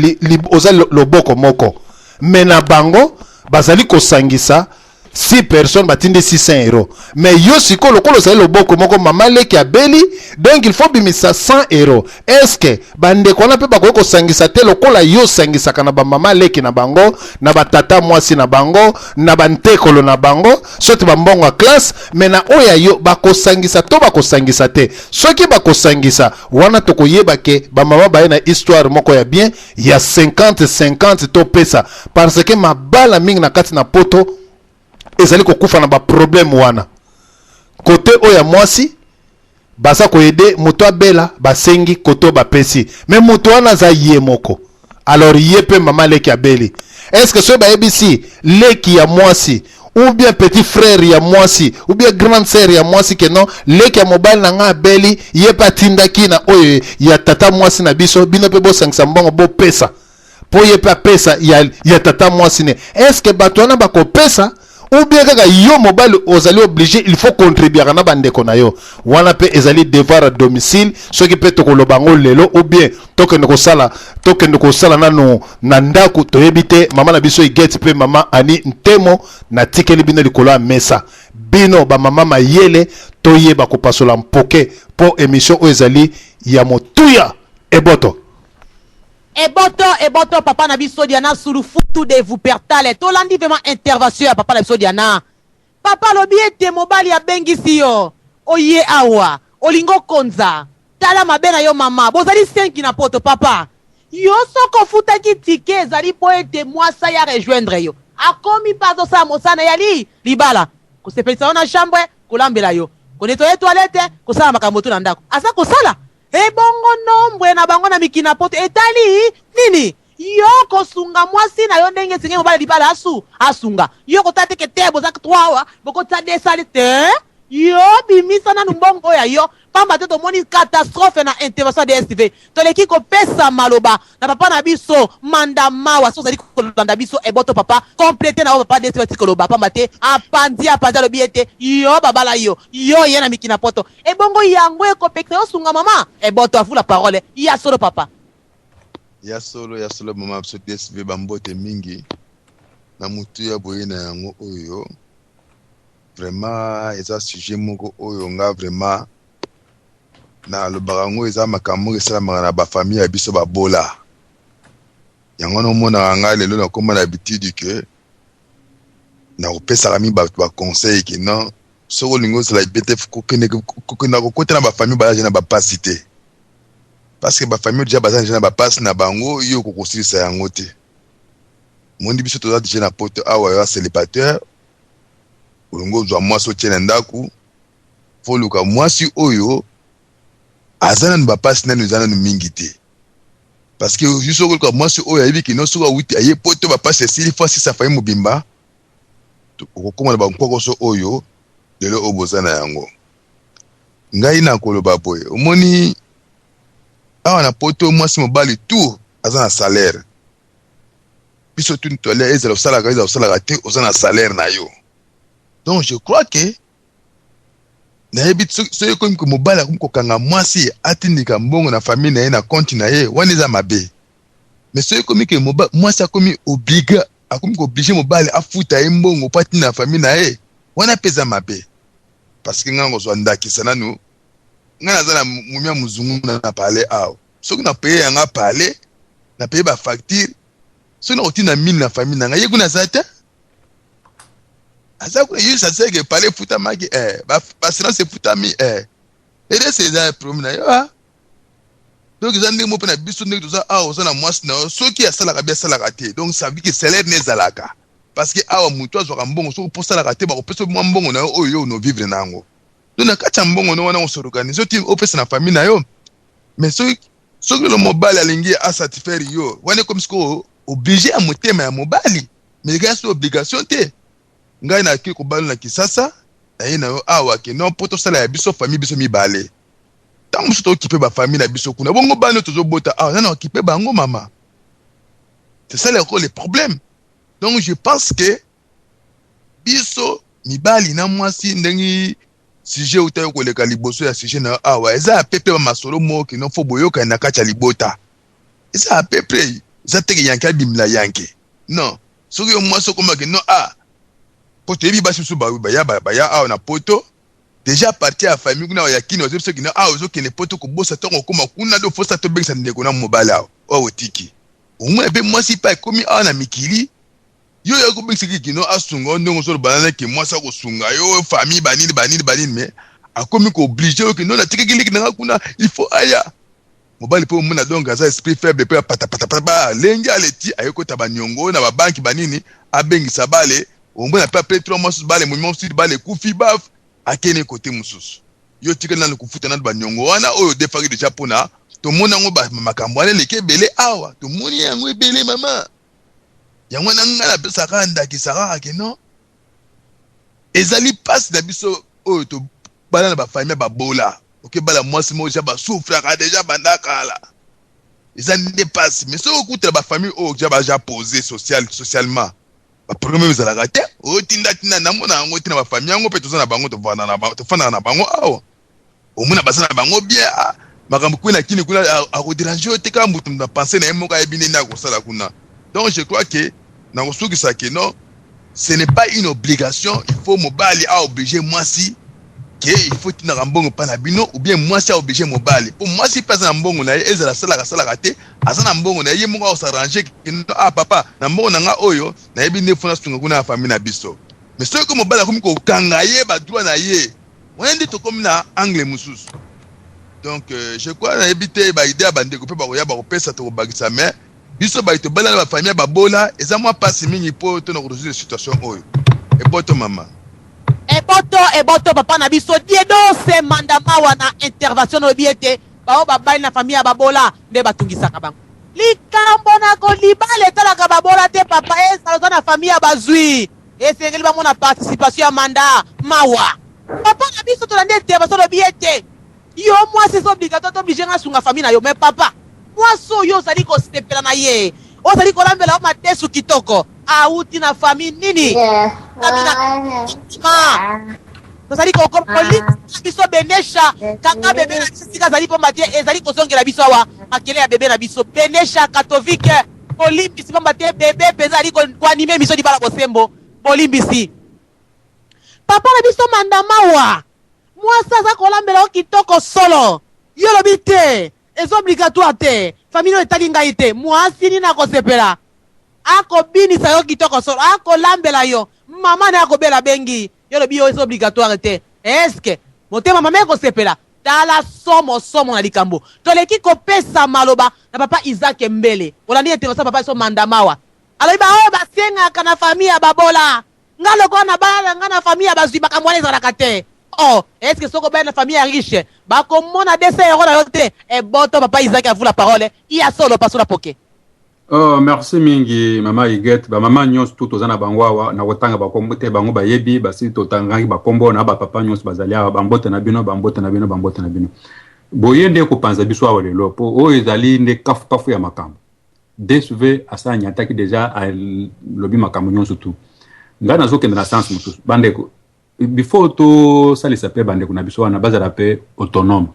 oza loboko moko? Me na bango bazali kosangisa 6 personnes, batindi 600 euro. Mais yo sikoyo, lokola ozali loboko moko, mama leki abeli, donc il faut bimisa 100 euro. Est ce que bandeko wana mpe bakoki kosangisa te lokola yo osangisaka na bamama leki na bango, na batata mwasi na bango, na bantekolo na bango, soki bambongo ya classe? Mais na oyo ya yo bakosangisa to bakosangisa te? Soki bakosangisa wana, tokoyeba ke bamama baye na histoire moko ya bien ya 50 50 topesa, parce que mabala mingi na kati na Poto ezali kokufa na baproblème wana. Kote oyo ya mwasi baza koaider moto abela, basengi kote oyo bapesi, me moto wana aza ye moko. Alors ye mpe mama leki abeli, est ce que soki bayebisi leki ya mwasi ou bien petit frère ya mwasi ou bien grande sœur ya mwasi ke non, leki ya mobali na nga abeli, ye mpe atindaki na oyo ya tata mwasi na biso, bino mpe bosangisa mbongo bopesa mpo ye mpe apesa ya tata mwasi ne, est ce que bato wana bakopesa, ou bien kaka yo mobali ozali obligé, il faut contribuer na bandeko na yo? Wana mpe ezali devoir à domicile. Soki mpe tokoloba yango lelo ou bien tokende kosala nanu na ndako, toyebi te. Mama na biso Igeti mpe mama Ani Ntemo, natikeli bino likolo ya mesa, bino bamama mayele, toyeba kopasola mpoke mpo émission oyo ezali ya motuya. Eboto. Eboto, eboto, papa na biso Diana Sulufutu de Wuppertal. Tolandi vraiment intervention ya papa na biso Diana. Papa alobi ete mobali abengisi yo, oye awa, olingi okonza. Tala mabe na yo mama, bozali 5 na Poto. Papa, yo soki ofutaki ticket, ezali mpo ete mwasi ya rejoindre yo. Akomi mpe azosala mosala na yali libala, kosepelisa yo na chambre, kolambela yo, konettoyer toilette, kosala makambo to na ndako aza kosala. Ebongo nombre na bango na mikili na Poto etali nini? Yo kosunga mwasi na yo ndenge esengeli mobali libala asunga yo. Kotala teke te boza 3 awa, bokotia desali te. Yo bimisa nanu mbongo oyo ya yo, pamba te tomoni catastrophe na intervention ya DSTV. Toleki kopesa maloba na papa na biso Manda Mawa. So ozali kolanda biso, eboto papa, complète na oyo papa DSTV ati koloba, pamba te apanzi apanzi, alobi ete yo babala yo, yo ye na mikili na Poto, ebongo yango ekopekisa yo sunga mama. Eboto, à vous la parole. Ya solo, papa. Ya solo, ya solo, mama biso DSV, bambote mingi na motu ya boye na yango. Oyo vraiment eza sujet moko oyo nga vraiment nalobaka yango, eza makambo moko esalamaka na bafamille ya biso babola. Yango wana omonaka ngai lelo nakóma na habitude ke nakopesaka mingi bato baconseil ke non, soki olingi ozala bien te, kokenda kokota na bafamille baza na bapasi te, parce que bafamille déjà baza déjà na bapasi na bango, yo okokosilisa yango te. Mondi biso toza déjà na Poto awa, yo célibataire, olingi ozwa mwasi otie na ndako, faut oluka mwasi oyo aza nanu bapasi nanu eza nanu mingi te. Parce que yo soki oluka mwasi oyo ayebi kino soki awuti aye poto bapasi esili fo asisa famille mobimba, okokóma na bankwakoso oyo lelo oyo boza na yango. Ngai nakoloba boye, omoni awa na poto mwasi mobali tout aza na salaire. Biso tuni tolia, ezala osalaka ezala osalaka te, oza na salaire na yo. Donc je crois que nayebi soki ekomi ko mobali akomi kokanga mwasi atindika mbongo na famille na ye na compte na ye, wana eza mabe. Mais soki ekomi ke mwasi akomi oblige, akomi kooblige mobali afuta ye mbongo mpo atinda na famille na ye, wana mpe eza mabe. Parce que ngai kozwa ndakisa nanu, ngai naza na mumia mozungu na pale awa. Soki na paye yanga pale, na paye bafacture, soki nakotinda mine na famille na ngai, ye kuna aza te, aza kuna ye saseke pale efutamaki, baassurance efutami, erese eza problème na yo. Ah, donc eza ndenge moko mpe na biso ndenge toza awa. Oza na mwasi na yo, soki asalaka bi asalaka te, donc ça veut dire que salaire ne ezalaka, parce que awa moto azwaka mbongo soki mpo te, bakopesa mwa mbongo na yo oyo yo onovivre na yango. Donc na kati ya mbongo no wana os'organiser, oti opesa na famille na yo. Mais soki lelo mobali alingi asatisfaire yo, wana ekomi sikoyo oblige ya motema ya mobali, mais eza so obligation te. Ngai naki kobala na Kisasa, naye na yo awa ke non, mpo tosala ya biso famille biso mibale. Ntango mosusu tokipe bafamille na biso kuna, bongo bana oyo tozobota awa, nana okipe bango mama? C'est ça le problème. Donc je pense que biso mibali na mwasi, ndenge sujet eutaki koleka liboso ya sujet na yo awa, eza ya pepe, bamasolo moko kino fo boyokani na kati ya libota. Eza ya pepe, eza teke yanke abimela yanke. Non, soki yo mwasi okomaki non, ah, po toyebi basi mosusu baya baya awa na poto, déjà parti ya famille kuna ya kini bazoyebi soki no, awa ozokende poto, kobosa ntongo okóma kuna do fosa tobengisa ndeko na mobali awa oyo otiki. Omona mpe mwasi mpe ekomi awa na mikili, yo ya kobengisa kino asunga yo, ndenge ozoloba nana ke mwasi akosunga yo famille banini banini banini, mais akomi kooblige yo kino natikaki leki nanga kuna, il faut aya mobali mpo omona. Donc aza esprit faible mpe apatapatapata, alenge aleti ayekota baniongo na babanki banini, abengisa bale. Omona mpe après 3 mois mosusu bale momi mosusu bale ekufi, baf akende kote mosusu, yo tikali nanu kofuta nanu baniongo wana oyo odefaki déjà. Mpona tomoni yango, makambo wana eleki ebele awa, tomoni yango ebele mama. Yango wana ngai napesaka ndakisa kaka ke non, ezali mpasi na biso oyo tobala na bafamille babola. Okebala mwasi moko deja basouffraka déjà banda kala, eza nde mpasi. Mais soki okutela bafamille oyo deja baja posé socialement, baproblème ezalaka te. Otindatinda namona yango te na bafamille yango mpe toza na bango, tofandaka na bango awa, omona baza na bango bien. Makambo kuna kini kuna akodéranger yo te, kaka moto na pense na ye moko ayebi ndenge akosala kuna. Donc je crois que nakosukisa ke non, ce n'est pas une obligation, il faut mobali aoblige mwasi ke il faut tindaka mbongo mpa na bino, ou bien mwasi aoblige mobali, mpo mwasi mpe aza na mbongo na ye, ezala asalaka asalaka te, aza na mbongo na ye, ye moko akos'arranger ke ah papa, na mbongo na nga oyo nayebi nde fona sunga kuna ya famille na biso. Mais soki mobali akomi kokanga ye badroit na ye, wana nde tokomi na angle mosusu. Donc je crois nayebi te, baidée ya bandeko mpe bakoya bakopesa, tokobakisa. Mais biso bato tobala na bafamille ya babola, eza mwa mpasi mingi mpo tona korésoudre situation oyo. Eboto mama. Eboto, eboto papa na biso Diedose Mandamawa na intervention. Olobi ete bao babali na famille ya babola nde batungisaka bango. Likambo na kolibala etalaka babola te papa, ezala oza na famille ya bazwi, esengeli bamona participation ya Manda Mawa. Papa na biso, tolandi intervention. Olobi ete yo mwasi eza obligatoire to oblige nga asunga famille na yo. Mais papa, mwasi oyo ozali kosepela na ye, ozali kolambela yo matesu kitoko, awuti na famille nini? Tozali kokolisa biso Benesha kanga bebe na biso esika azali, pamba te ezali kozongela biso awa makele ya bebe na biso Benesha Katovike. Bolimbisi, pamba te bebe mpenza azali koanimer biso libala bosembo. Bolimbisi papa na biso Mandamawa. Mwasi aza kolambela yo kitoko solo, yo olobi te eza obligatoire te, famille oyo etali ngai te. Mwasi nini akosepela akobinisa yo kitoko solo, akolambela yo, mama na ye akobela, bengi yo, olobi yo eza obligatoire te? Eske motema mama ekosepela? Tala somo somo na likambo. Toleki kopesa maloba na papa Isaac Mbele. Olandi intervention papa biso Mandamawa, alobi baoyo basengaka na famille ya babola. Nga lokola na bala na nga na famille ya bazwi, makambo wana ezalaka te. oh est ce que soki obali na famille ya riche bakomona 200 euro na yo te? Eboto papa Isaac, à vous la parole. Ya solo, pasola poke. Oh, merci mingi mama Huguette. Bamama nyonso tu toza na bango awa, na kotanga bakombo te, bango bayebi, basi totangaki bakombo na bapapa nyonso bazali awa. Bambote na bino, bambote na bino, bambote na bino. Boye nde kopanza biso awa lelo, mpo oyo ezali nde kafukafu ya makambo. DSV asa anyataki deja, alobi makambo nyonso tu. Ngai nazokende na sens mosusu. Bandeko, before tosalisa mpe bandeko na biso wana bazala mpe autonome,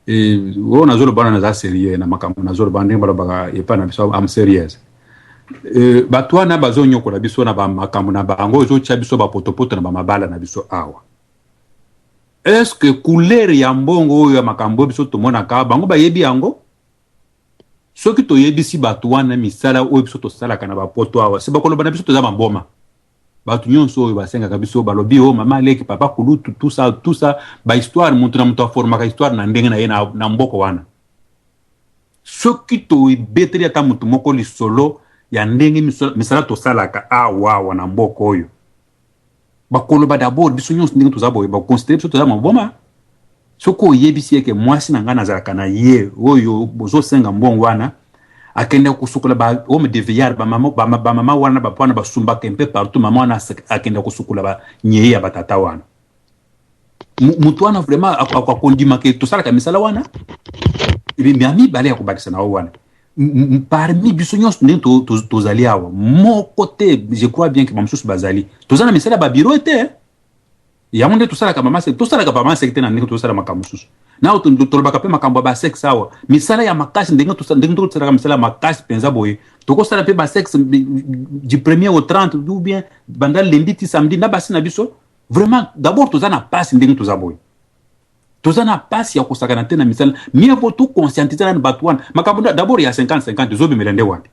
oyo nazoloba wana, naza sérieux na makambo nazoloba, ndenge balobaka epai na biso, am serious. Bato wana bazonyokola biso na bamakambo na bango, ezotia biso bapotopoto na bamabala na biso awa. Est ce que couleur ya mbongo oyo ya makambo oyo biso tomonaka, bango bayebi yango? Soki toyebisi bato wana misala oyo biso tosalaka na bapoto awa, se bakoloba na biso toza maboma. Bato nyonso oyo basengaka biso, balobi o mama leki, papa kulutu, tout ça, tout ça, bahistoire, moto na moto aformaka histoire na ndenge na ye na mboka wana. Soki tobeteli ata moto moko lisolo ya ndenge misala tosalaka awa awa na mboka oyo, bakoloba d'abord biso nyonso ndenge toza boye, baconsidérer biso toza maboma. Soki oyebisi eke mwasi na ngai nazalaka na ye oyo bozosenga mbongo wana, akende kosukola ba homme de vieillard, bamama wana, bapa wana basumbaka mpe partout, mama wana akende kosukola banyei ya batata wana, motu wana vraiment akondimaka tosalaka misala wana? Ya mibale ya kobakisa na yo wana, parmi biso nyonso ndenge tozali awa, moko te, je crois bien ke bamosusu bazali, toza na misala ya babureau te. Yango nde tosalaka mama, tosalaka mama seke te na ndenge tozosala makambo mosusu. Na tolobaka mpe makambo ya basexe awa, misala ya makasi, ndenge tosalaka misala ya makasi mpenza boye, tokosala mpe basexe du premier au 30 ou bien banda lundi ti samedi na basi na biso. Vraiment, d'abord toza na pasi ndenge toza boye, toza na pasi ya kosakana te na misala. Mieux vaut toconscientiser nani bato wana. Makambo d'abord ya 50 50 ezobimela nde wapi?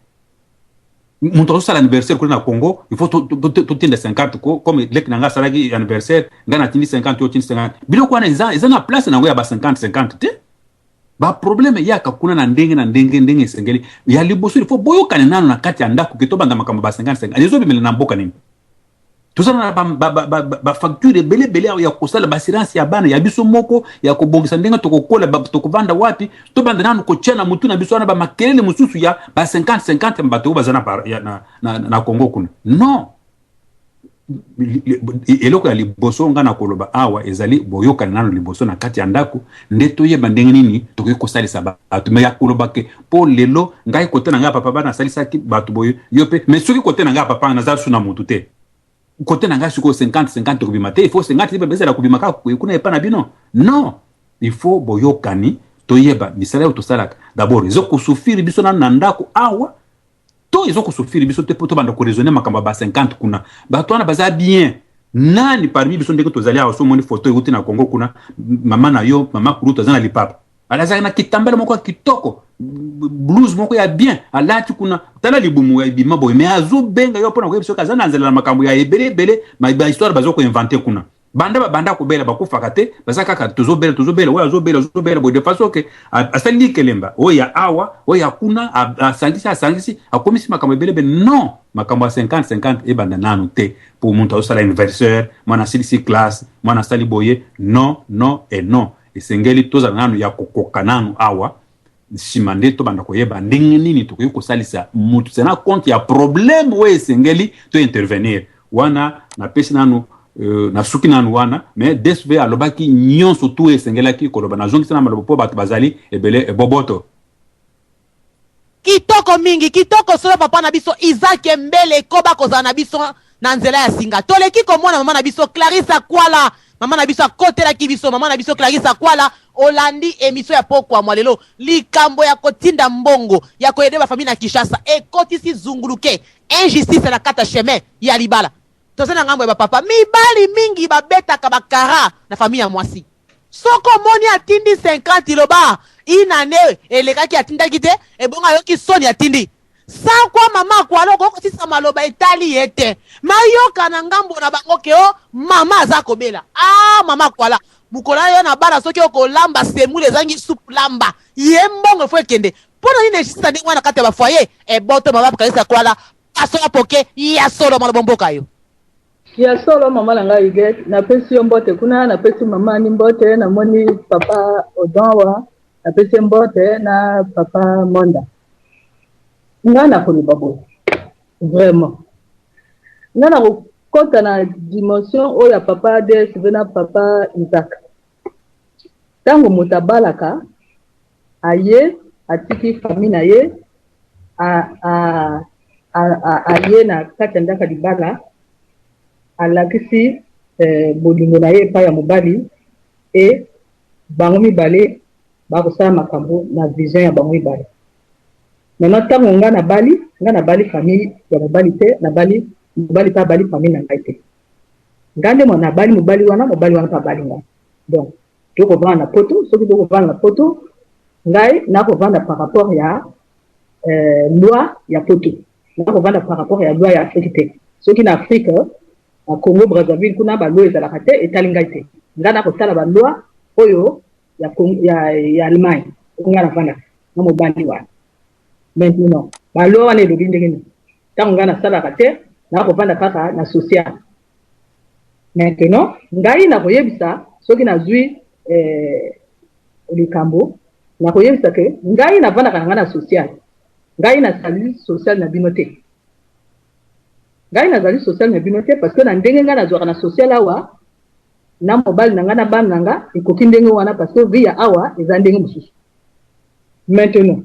Moto azosala anniversaire kuna na Congo, il faut totinda 50, comme leki na ngai asalaki anniversaire, ngai natindi 50, yo otindi 50. Biloko wana eza na place nango ya ba 50 50 te. Baproblème eyaka kuna na ndenge na ndenge. Ndenge esengeli ya liboso, il faut boyokane nano na kati ya ndako ke tobanda makambo ba 50 50 ezobimela na mboka nini. Toza na bafacture ebele ebele ya kosala, baassurance ya bana, ya biso moko, ya kobongisa ndenge tokokola, tokovanda wapi. Tobanda nanu kotia na mutu na biso wana bamakelele mosusu ya ba 50 50, bato oyo baza na Congo kuna, non. Eloko ya liboso nga na koloba awa ezali boyokani nano liboso na kati ya ndako, nde toyeba ndenge nini tokoki kosalisa bato. Me ya koloba ke mpo lelo ngai kote na ngai papa bana asalisaki bato boye, yo mpe, mais soki kote na ngai papa naza su na motu te, kote na ngai sikoyo 50 50 kobima te. Il faut 50 ezala kobima kaka kuna epa na bino? Non, il faut boyokani, toyeba misala oyo tosalaka d'abord ezokosouffrir biso nano na ndako awa to ezokosouffrir biso te, mpo tobanda koraisonner makambo ya ba 50 kuna. Bato wana baza bien. Nani parmi biso ndenge tozali awa, so omoni foto euti na Congo kuna, mama na yo, mama kulutu, aza na lipapa, alazalaka na kitambala moko ya kitoko, blouse moko ya bien alati kuna, tala libumu ya ebima boye, mais azobenga yo mpona koyebi soki aza na nzela na makambo ya ebele ebele, bahistoire baza koinventer kuna. Banda babanda kobela, bakufaka te, baza kaka tozobela, tozobela, oyo azobela, azobela boye, de façon ke asali likelemba oyo ya awa, oyo ya kuna, asangisi, asangisi, akomisi makambo ebele ebele. Non, makambo ya 50 50 ebanda nanu te po moto azosala anniversaire, mwana asilisi classe, mwana asali boye. Non, non et non. Esengeli tozala nanu ya kokoka nanu awa, nsima nde tobanda koyeba ndenge nini tokoki kosalisa motu sena compte ya problème oyo esengeli to intervenir wana. Napesi nanu, nasuki nanu wana, mais DSV alobaki nyonso tu esengelaki koloba. Nazongisi na maloba mpo bato bazali ebele. Eboboto. Kitoko mingi, kitoko solo, papa na biso Isaac Mbele. Ekoba kozala na biso na nzela ya singa. Toleki komona mama na biso Clarisse Akwala, mama na biso akotelaki biso. Mama na biso Clarisse Akwala, olandi émission ya pokwa mwa lelo. Likambo ya kotinda mbongo ya koaider bafamille na Kinshasa ekotisi zunguluke, injustice na kati ya chemin ya libala. Toza na ngambo ya bapapa, mibali mingi babetaka bakara na famille ya mwasi. Soki omoni atindi 50, loba inane elekaki atindaki te, ebongo ayoki soni, atindi sankwa. Mama Akwala, okokosisa maloba etali ye te, mayoka na ngambo na bango ke o mama aza kobela. Ah, mama Akwala, mokolo yo na bana, soki okolamba semule ezangi supu, lamba ye mbongo efo ekende. Mpo na nini injustice ndenge wana kati ya bafoyer? Eboto, mama Kalisa Kwala, pasola poke ya solo, maloba mboka yo. Ya solo mama na ngai Huguette, napesi yo mbote kuna, napesi mama Annie mbote, namoni papa Odon awa, napesi ye mbote na papa Monda. Ngai nakoloba boye vraiment, ngai nakokota na dimension oyo ya papa DSV na papa Isaac. Ntango moto abalaka aye atiki famille na ye aye na kati ya ndako ya libala alakisi eh, bolingo na ye epai ya mobali e bango mibale bakosala makambo na vision ya bango mibale. Maintenant ntango ngai nabali, ngai nabali famille ya mobali te, nabali mobali mpe abali famille na ngai te. Ngai nde nabali mobali wana, mobali wana mpe abali ngai. Donc tokovanda na poto, soki tokovanda na poto, ngai nakovanda par rapport ya euh, loi ya poto, nakovanda par rapport ya loi ya Afrique te. Soki na Afrique, na Congo Brazzaville kuna ba loi ezalaka te, etali ngai te. Ngai nakotala ba loi oyo ya, ya, ya Allemagne, oyo ngai navandaka na mobali wana. Maintenant ba loi wana elobi ndenge nini? Ntango ngai nasalaka te, nakovanda kaka na social. Maintenant ngai nakoyebisa soki nazwi eh, likambo, nakoyebisa ke ngai navandaka na ngai na social, ngai nasali social na bino te, ngai nazali social na bino te, parce que na ndenge ngai nazwaka na social awa na mobali na ngai na bana na ngai ekoki ndenge wana, parce que vie ya awa eza ndenge mosusu. Maintenant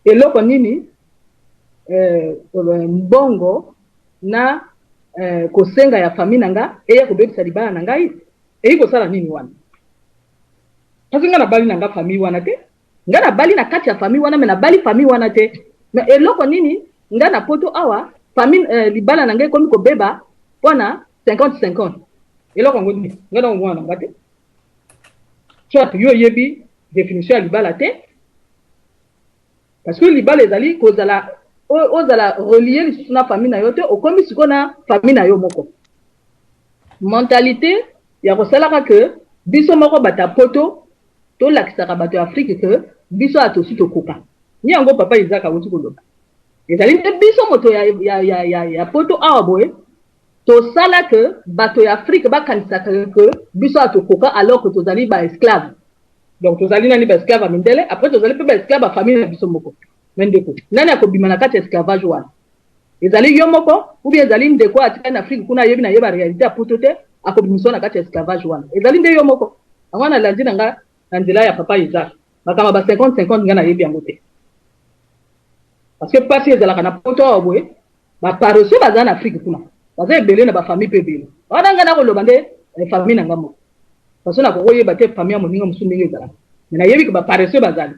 eloko nini eh, mbongo na eh, kosenga ya famille na nga eya kobebisa libala na ngai, eyi kosala nini wana? Parce que nga nabali na nga famille wana te, nga nabali na kati ya famille wana, mais nabali famille wana te. Mais eloko nini nga na poto awa famille eh, libala na ngai ekomi kobeba mpona 50-50? Eloko yango nini? Nga na mwana na nga te. Soit yo oyebi définition ya libala te, parce que libala ezali kozala ozala relié lisusu na famille na yo te, okomi sikoyo na famille na yo moko. Mentalité ya kosalaka ke biso moko bato ya poto tolakisaka bato ya Afrique ke biso ya tosi tokoka ni yango. Papa Isaac awuti koloba, ezali nde biso moto ya, ya, ya, ya, ya poto awa boye tosala ke bato ya Afrique bakanisaka ke biso ya tokoka, alors que tozali ba esclave. Donc tozali nani ba esclave ya mindele, après tozali mpe ba esclave ya famille na biso moko. Mais ndeko, nani akobima na kati ya esclavage wana? Ezali yo moko ou bien ezali ndeko atikali na Afrique kuna, ayebi na ye ba réalité ya poto te, akobimisa na kati ya esclavage wana? Ezali nde yo moko. Yango wana nalandi na nga na nzela ya papa Isaac, makambo ba 50 50 nga nayebi yango te, parce que pasi ezalaka na poto awa boye, ba paresseux baza na Afrique kuna, baza ebele na ba famille mpe ebele wana. Nga nakoloba nde famille na nga moko, parce que nakokoyeba te famille ya moninga mosusu ndenge ezalaka, mais nayebi ke ba paresseux bazali.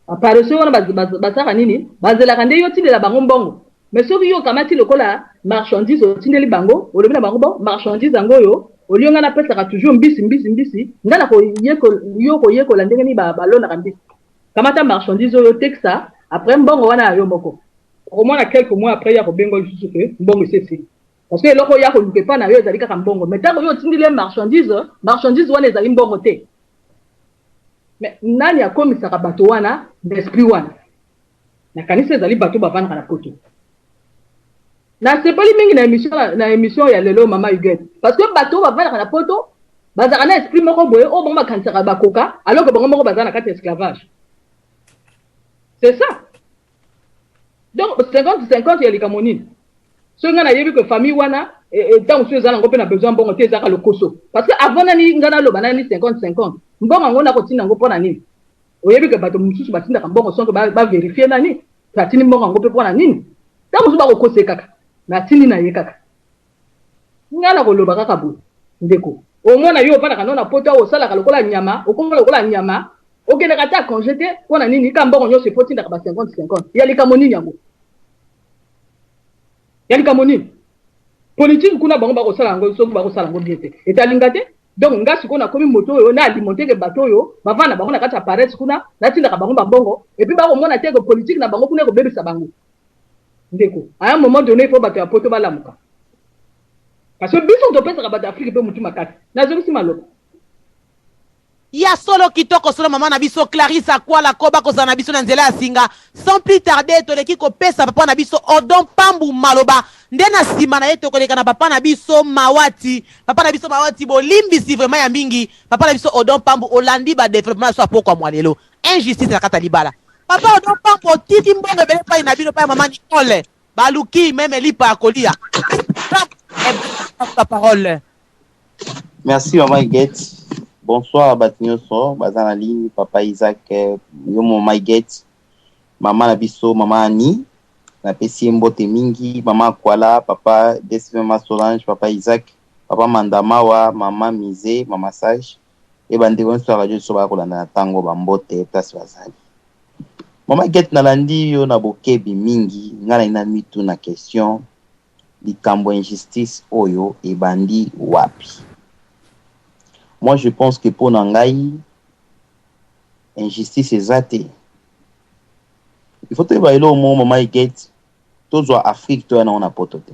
Ba paresseux wana basalaka nini? Bazelaka nde yo otindela bango mbongo. Mais soki yo okamati lokola marchandise otindeli bango, olobi na bango bon, marchandise yango oyo, olie ngai napesaka toujours mbisi mbisi mbisi, ngai nakoyekola, yo koyekola ndenge nini balonaka mbisi. Kamata marchandise oyo, otekisa, après mbongo wana ya yo moko. Okomona quelques mois après ya kobenga lisusu ke mbongo esi esili, parce que eloko oyo ya koluka epai na yo ezali kaka mbongo. Mais ntango yo otindeli ye marchandise, marchandise wana ezali mbongo te. Mais nani akomisaka bato wana na esprit wana? Nakanisi ezali bato bavandaka na poto. Nasepeli mingi na émission, na émission ya lelo, mama Huguette, parce que bato bavandaka na poto bazalaka na esprit moko boye oyo bango bakanisaka bakoka, alors que bango moko baza na kati ya esclavage. C'est ça. Donc 50 50 ya likambo nini? Soki ngai nayebi ke famille wana ntango mosusu eza nango mpe na besoin mbongo te, ezaka lokoso. Parce que avant nani ngai naloba nani 50 50, mbongo yango nakotinda yango mpo na nini? Oyebi ke bato mosusu batindaka mbongo sonke baverifie nani atindi mbongo yango mpe mpo na nini. Ntango mosusu bakokose kaka mais atindi na ye kaka. Ngai nakoloba kaka boye, ndeko, omona yo ofandaka no na poto awa, osalaka lokola nyama, okoma lokola nyama, okendaka ata congé te. Mpo na nini ka mbongo nyonso efo otindaka ba 50 50? Ya likambo nini yango? Ya likambo nini? Politike kuna bango bakosala yango, soki bakosala yango bien te, etalinga te. Donc nga sikoyo nakomi moto oyo na alimente ke bato oyo bavanda bango na kati ya paresse kuna, natindaka bango bambongo, et puis bakomona te ke politike na bango kuna ekobebisa bango. Ndeko, à un moment donné il faut bato ya poto balamuka, parce que biso topesaka bato ya Afrique mpe motu makasi. Nazongisi maloba. Ya solo kitoko solo maman na biso Clarisse Akwala koba kozala na biso na nzela ya singa. Sans plus tarder toleki kopesa papa na biso Odon Pambu maloba nde na sima na ye tokoleka na papa na biso Mawati. Papa na biso Mawati bolimbisi vraiment ya mingi. Papa na biso Odon Pambu olandi ba developpement na biso ya pokwa mwa lelo. Injustice na kati ya libala. Papa Odon Pambu otiki mbongo ebele epai na bino epai ya maman Nicole. Baluki meme lipa ya kolia. La parole. Merci maman Huguette. Bonsoir bato nyonso baza na ligne, papa Isaac, eh, yo maman Huguette, mama na biso mama Annie, napesi ye mbote mingi, mama Akwala, papa DSV, mama Solange, papa Isaac, papa Mandamawa, mama Mise, mama Sage, e bandeko nyonso ya radio biso baya kolanda na ntango bambote place bazali. Mama Huguette, nalandi yo na bokebi mingi, ngai nalingi na mituna question likambo ya injustice oyo ebandi wapi? Moi je pense que mpo na ngai injustice eza te. Il faut toyeba eloko moko mama Huguette, tozwa Afrique toya nango na poto te.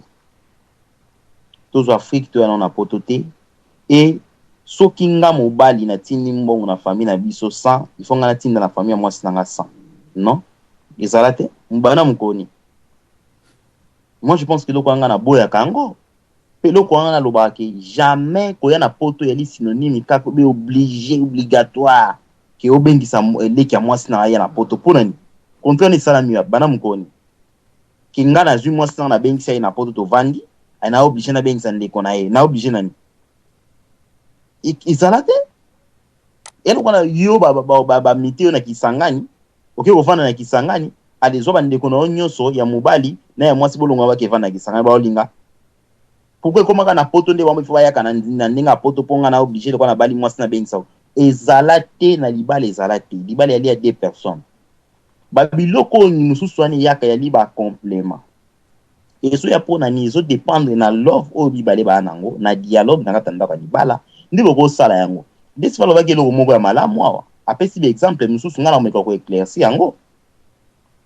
Tozwa Afrique toya nango na poto te. Et soki nga mobali natindi mbongo na famille na biso 100, il faut nga natinda na famille ya mwasi na nga 100. Non, ezala te. Mobali na mokoni. Moi je pense que eloko wana nga naboyaka yango. Pe eloko wana nalobaka ke jamais koya na poto yali synonyme kaka obe oblige obligatoire ke obengisa leki ya mwasi na aya na poto. Pona nini? Contrat wana esalami wapi? Banda mokolo nini? Ke nga nazwi mwasi na nga nabengisa ye na poto tovandi, ay na oblige nabengisa ndeko na ye. Na oblige nani? Ezala te. Eloko wana yo ba mite yo na Kisangani, oke kovanda na Kisangani, ale zwa bandeko na yo nyonso ya mobali na ya mwasi bolonga bake vanda na Kisangani baolinga. Pourquoi ekomaka na poto nde bango ifo bayaka na ndenge ya poto mpo nga na oblige lokola nabali mwasi nabengisa. Ezala te na libala, ezala te. Libala yali ya deux personnes. Ba biloko oyo mosusu wana eyaka yali ba complément. Ezoya mpo na nini? Ezo dépendre na love oyo mibale baya nango, na dialogue na kati ya ndako ya libala nde bokosala yango. Nde si balobaki eloko moko ya malamu awa, apesi ba exemple mosusu, nga nakomeka ko éclaircir yango.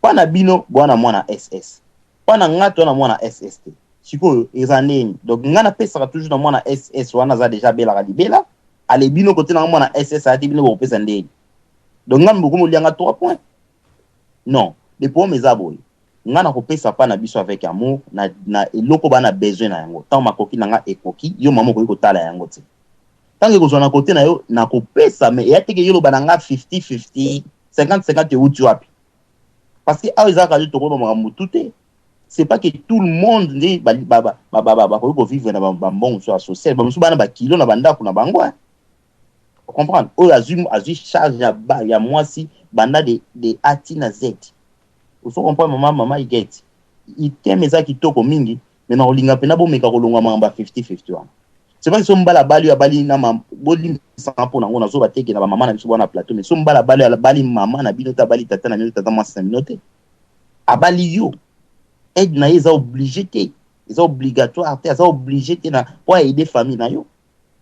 Pa na bino boa na mwana SS, pa na nga toa na mwana SS te. Sikoyo eza ndeni? Donc nga napesaka toujours na mwana SS wana aza déjà abelaka libela, ale bino kote na nga mwana SS aya te, bino bokopesa ndeni? Donc nga bokomi olia nga 3 points. Non, le problème eza boye. Nga nakopesa pa na biso avec amour na, na eloko ba na besoin na yango. Tango makoki na nga ekoki, yo mama okoki kotala yango te. Tango ekozwa na kote na yo, nakopesa, mais eya te ke yo loba na nga 50-50, 50-50 euti wapi? Parce que awa ezalaka yo tokoloba makambo tout te. C'est pas que tout le monde nde bakoki kovivre na bambongo mosusu ya social. Ba mosusu bana ba kilo na bandako na bango, hein. Comprendre? Oyo azwi charge ya ba, ya mwasi banda de A ti na Z. Ozo comprendre mama, mama Huguette? Item eza kitoko mingi, mais na kolinga pena bomeka kolongwa makambo ya 50-50 wana. C'est pas que so mbala bali oyo abali na ma, bolimbisanga mpo nango, nazoba te ke na ba mama na biso bwana plateau, mais so mbala bali oyo abali mama na bino te, abali tata na bino te, tata mwasi na bino te, abali yo. Aide na ye eza obligé te, eza obligatoire te, aza obligé te na po aider famille na yo.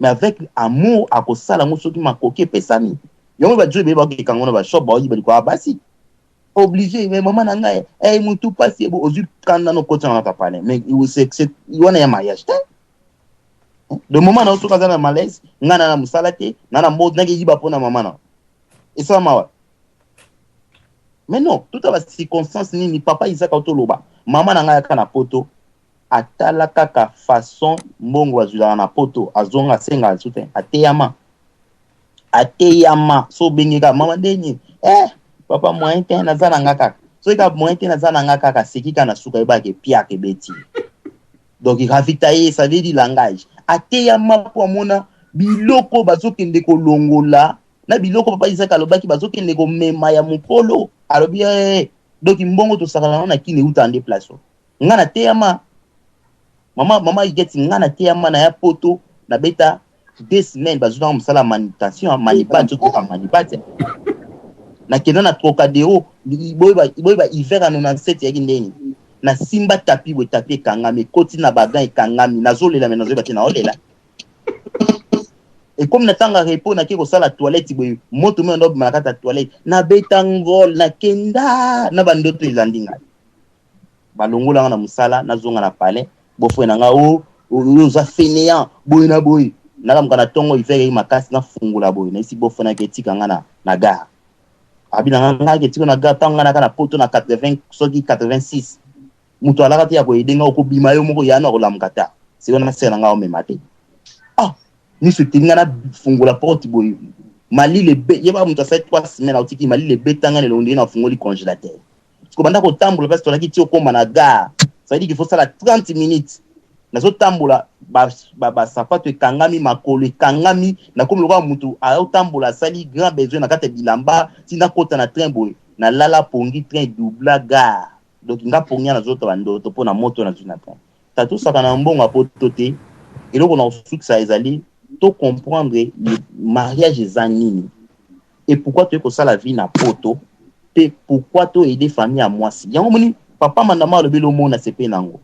Mais avec amour akosala yango soki makoki epesami. Yango ba joyi bakeka ngo na ba shop baoyiba likolo ya basi. Obligé, mais maman na ngai, eh mutu pasi ebo ozwi kanda no koti na papa ne. Mais c'est wana ya mariage te. Le moment na soki aza na malaise, nga na na musala te, na na mbo nake yiba pona maman na. Et ça mawa. Mais non, tout à la circonstance nini papa Isaac autoloba. Maman na ngai aka na poto atala kaka façon mbongo bazwilaka na poto, azonga asenga lisusu te, ateyama. Ateyama, so obenge kaka mama ndeni, papa moyen te naza na nga kaka. Soki kaka moyen te naza na nga kaka, seki kaka na suka yebaka piaka ebeti. Donc ravitailler, ça veut dire langage. Ateyama po amona biloko bazokende kolongola na biloko papa Isaac alobaki bazokende komema ya mokolo, alobi donc mbongo tosakana nango na kini euta nde place oyo. Nga na teyama mama, mama Huguette, nga na teyama na ya poto na beta 2 semaines bazwi nanga mosala ya manutention, manibat, totoka manibat. Nakenda na Trocadero, boyeba hiver ya 97 yaki ndeni. Na simba tapi boye, tapi ekangami, ekoti na bagan ekangami, nazolela me nazoyeba te naolela. Ekomi na tanga repos, nake kosala toilette boye, moto mpe ndo bima na kati ya toilette, nabeta ngol, nakenda na bandoto elandi ngai. Balongola nga na mosala, nazonga na palais, bofre na nga, oh, oyo oza fainéant, boye na boye. Nalamuka na tongo hiver eyaki makasi nafungola boye nayebisi beau frère nake tika nga na, na gare. Abi na nga nga ake tika na gare ntango nga naka na poto na 80 soki 86 moto alaka te ya koyede nga okobima yo moko yano akolamuka ta sikoyo na sere na nga omema te. Ah miso eteli nga nafungola porte boye malili ebe yeba moto asali 3 semaines autiki malili ebeta nga na elongi ndenge nafungoli congélateur. Sikoyo banda kotambola place tolaki ti okoma na gare ça veut dire qu'il faut sala 30 minutes nazotambola basapato ba, ba ekangami makolo ekangami nakomi lokola motu azotambola asali grand besoin na kati ya bilamba ti nakota na train boye nalala pongi train doubla gare donc nga pongi ya nazota bandoto mpo na moto nazwi na train tatusaka na mbongo ya poto te eloko na kosukisa ezali to comprendre le mariage eza nini et pourquoi toye kosala vie na poto pe pourquoi to aider famille ya mwasi yango moni papa mandama alobi lomona sepe nango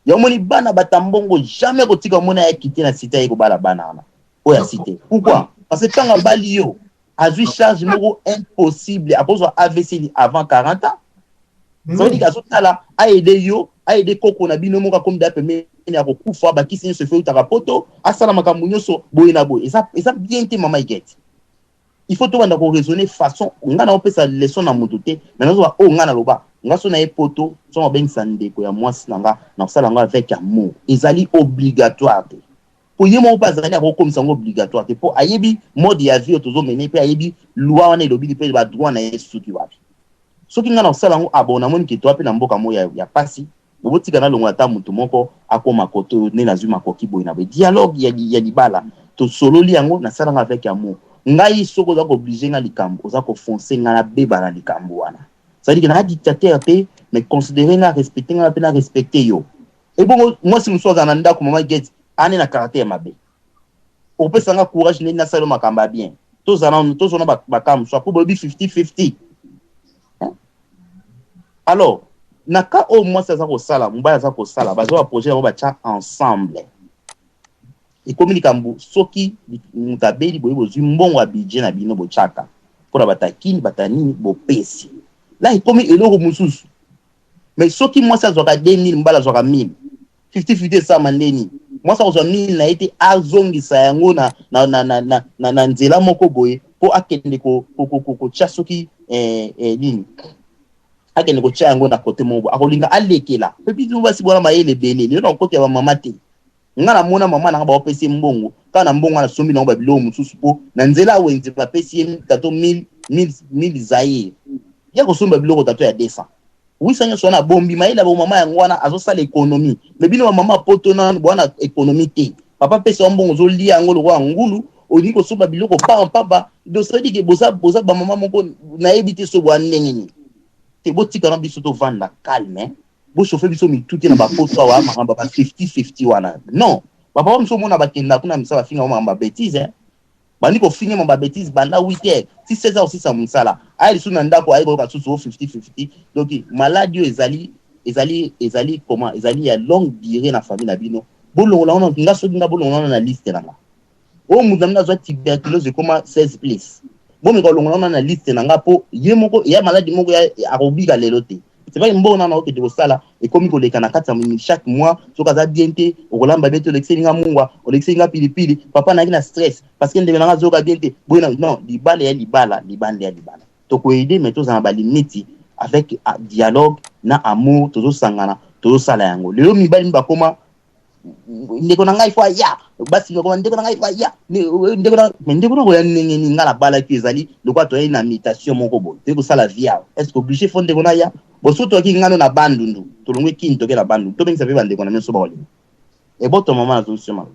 yango moni bana bata mbongo jamais kotika mona ya kite na cité aye kobala bana wana oyo ya cité pourquoi parce que ntango abali yo azwi charge moko impossible akozwa avc avant 40 ans ça veut dire azotala aide yo aide koko na bino moko akomi da pembeni ya kokufa bakisi nyonso efo eutaka poto asala makambo nyonso boye na boye eza, eza bien te mama igete il faut tobanda ko raisonner façon nga na opesa leçon na moto te mais nazoba oyo oh, nga naloba nga so na ye poto so nabengisa ndeko ya mwasi na nga na kosala yango avec amour ezali obligatoire te mpo ye moko mpe azali akokomisa yango obligatoire te mpo ayebi mode ya vie oyo tozomene mpe ayebi loi wana elobili mpe badroit na ye soki wapi soki nga na kosala yango abo namoni ke toa mpe na mboka moko ya, ya pasi bobotika nalongola ata moto moko akoma kote oyo nde nazwi makoki boye na boye dialogue ya, ya libala tosololi yango nasala yango avec amour ngai soki oza kooblige nga likambo oza kofonce nga nabeba na likambo wana c'est-à-dire que naa dictateur te mais considere nga respecte nga mpe na respecte yo ebongo mwasi mosusu azala na ndako mama gete ane na caractère mabe opesa nga courage ndenge nasala yo makambo ya bien tozala tozona bakaa mosusu apo bolobi 50 50 alors na cas oyo mwasi aza kosala mobali aza kosala bazwa baprojet yango batya ensemble ekomi likambo soki moto abeli boye bozwi mbongo ya budget na bino botyaka mpo na batakini batanini bopesi la ekomi eloko mosusu mais soki mwasi azwaka 2000 mobali azwaka 1000 50 50 esalama nde nini mwasi akozwa 1000 na ye te azongisa yango na, na, na, na, na, na, na nzela moko boye mpo akende kotya soki eh, eh, nini akende kotya yango na kote moko boye akolinga alekela mpe biso basi bwana mayele ebele lelo na kokota ya bamama te nga namona mama nanga baopesi ye mbongo kaka na mbongo wana asombi nango babiloko mosusu mpo na nzela ya wenze bapesi ye tato 1000 1000 zaire ya kosomba biloko tato ya 200 wisa nyonso wana abombi mayele ya bomama yango wana azosala ekonomi me bino bamama poto nanu bwana ekonomi te papa pesa yo mbongo ozolia yango lokola ngulu olingi kosomba biloko pamba pamba donc ça veut dire que boza boza bamama moko nayebi te so bwa ndenge nini te botika na biso tovanda calme bochauffe biso mitu te na bapoto awa makambo ba 50 50 wana non bapapa mosusu omona bakenda kuna misala bafinga makambo ya betise eh. Bandi kofinga ma ba betise banda 8 heures ti 16 heures osisa mosala aya lisusu na ndako aye koyoka susu o 50 50 donc maladi oyo ezali ezali ezali comment ezali ya longue durée na famille na bino bolongola wana nga soki nga bolongola wana na liste na nga oyo moto na bino azwa tuberculose ekoma 16 plus bomeka kolongola wana na liste na nga mpo ye moko ya maladi moko akobika lelo te c'est pas mbongo nana okende kosala ekomi koleka na kati ya chaque mois soki aza bien te okolamba bien te olekiseli nga mungwa olekiseli nga pilipili papa nayaki na stress parce que ndeko na nga azoyoka bien te boye na non libala ya libala libanda ya libala tokoyede mais tozala na balimiti avec ah, dialogue na amour tozosangana tozosala yango lelo mibali mi bakoma ndeko na ngai fo aya basi bakoma ndeko na ngai fo aya ndeko na mais ndeko na koya ndenge nini ngai nabalaki ezali lokola toyei na mutation moko boye toyei kosala vie awa est ce que oblige fo ndeko na ya boso toyaki ngano na bandundu tolongwe kini toke na bandundu tobengisa mpe bandeko na nyonso bakolinga eboto mama nazongisi yo maloba.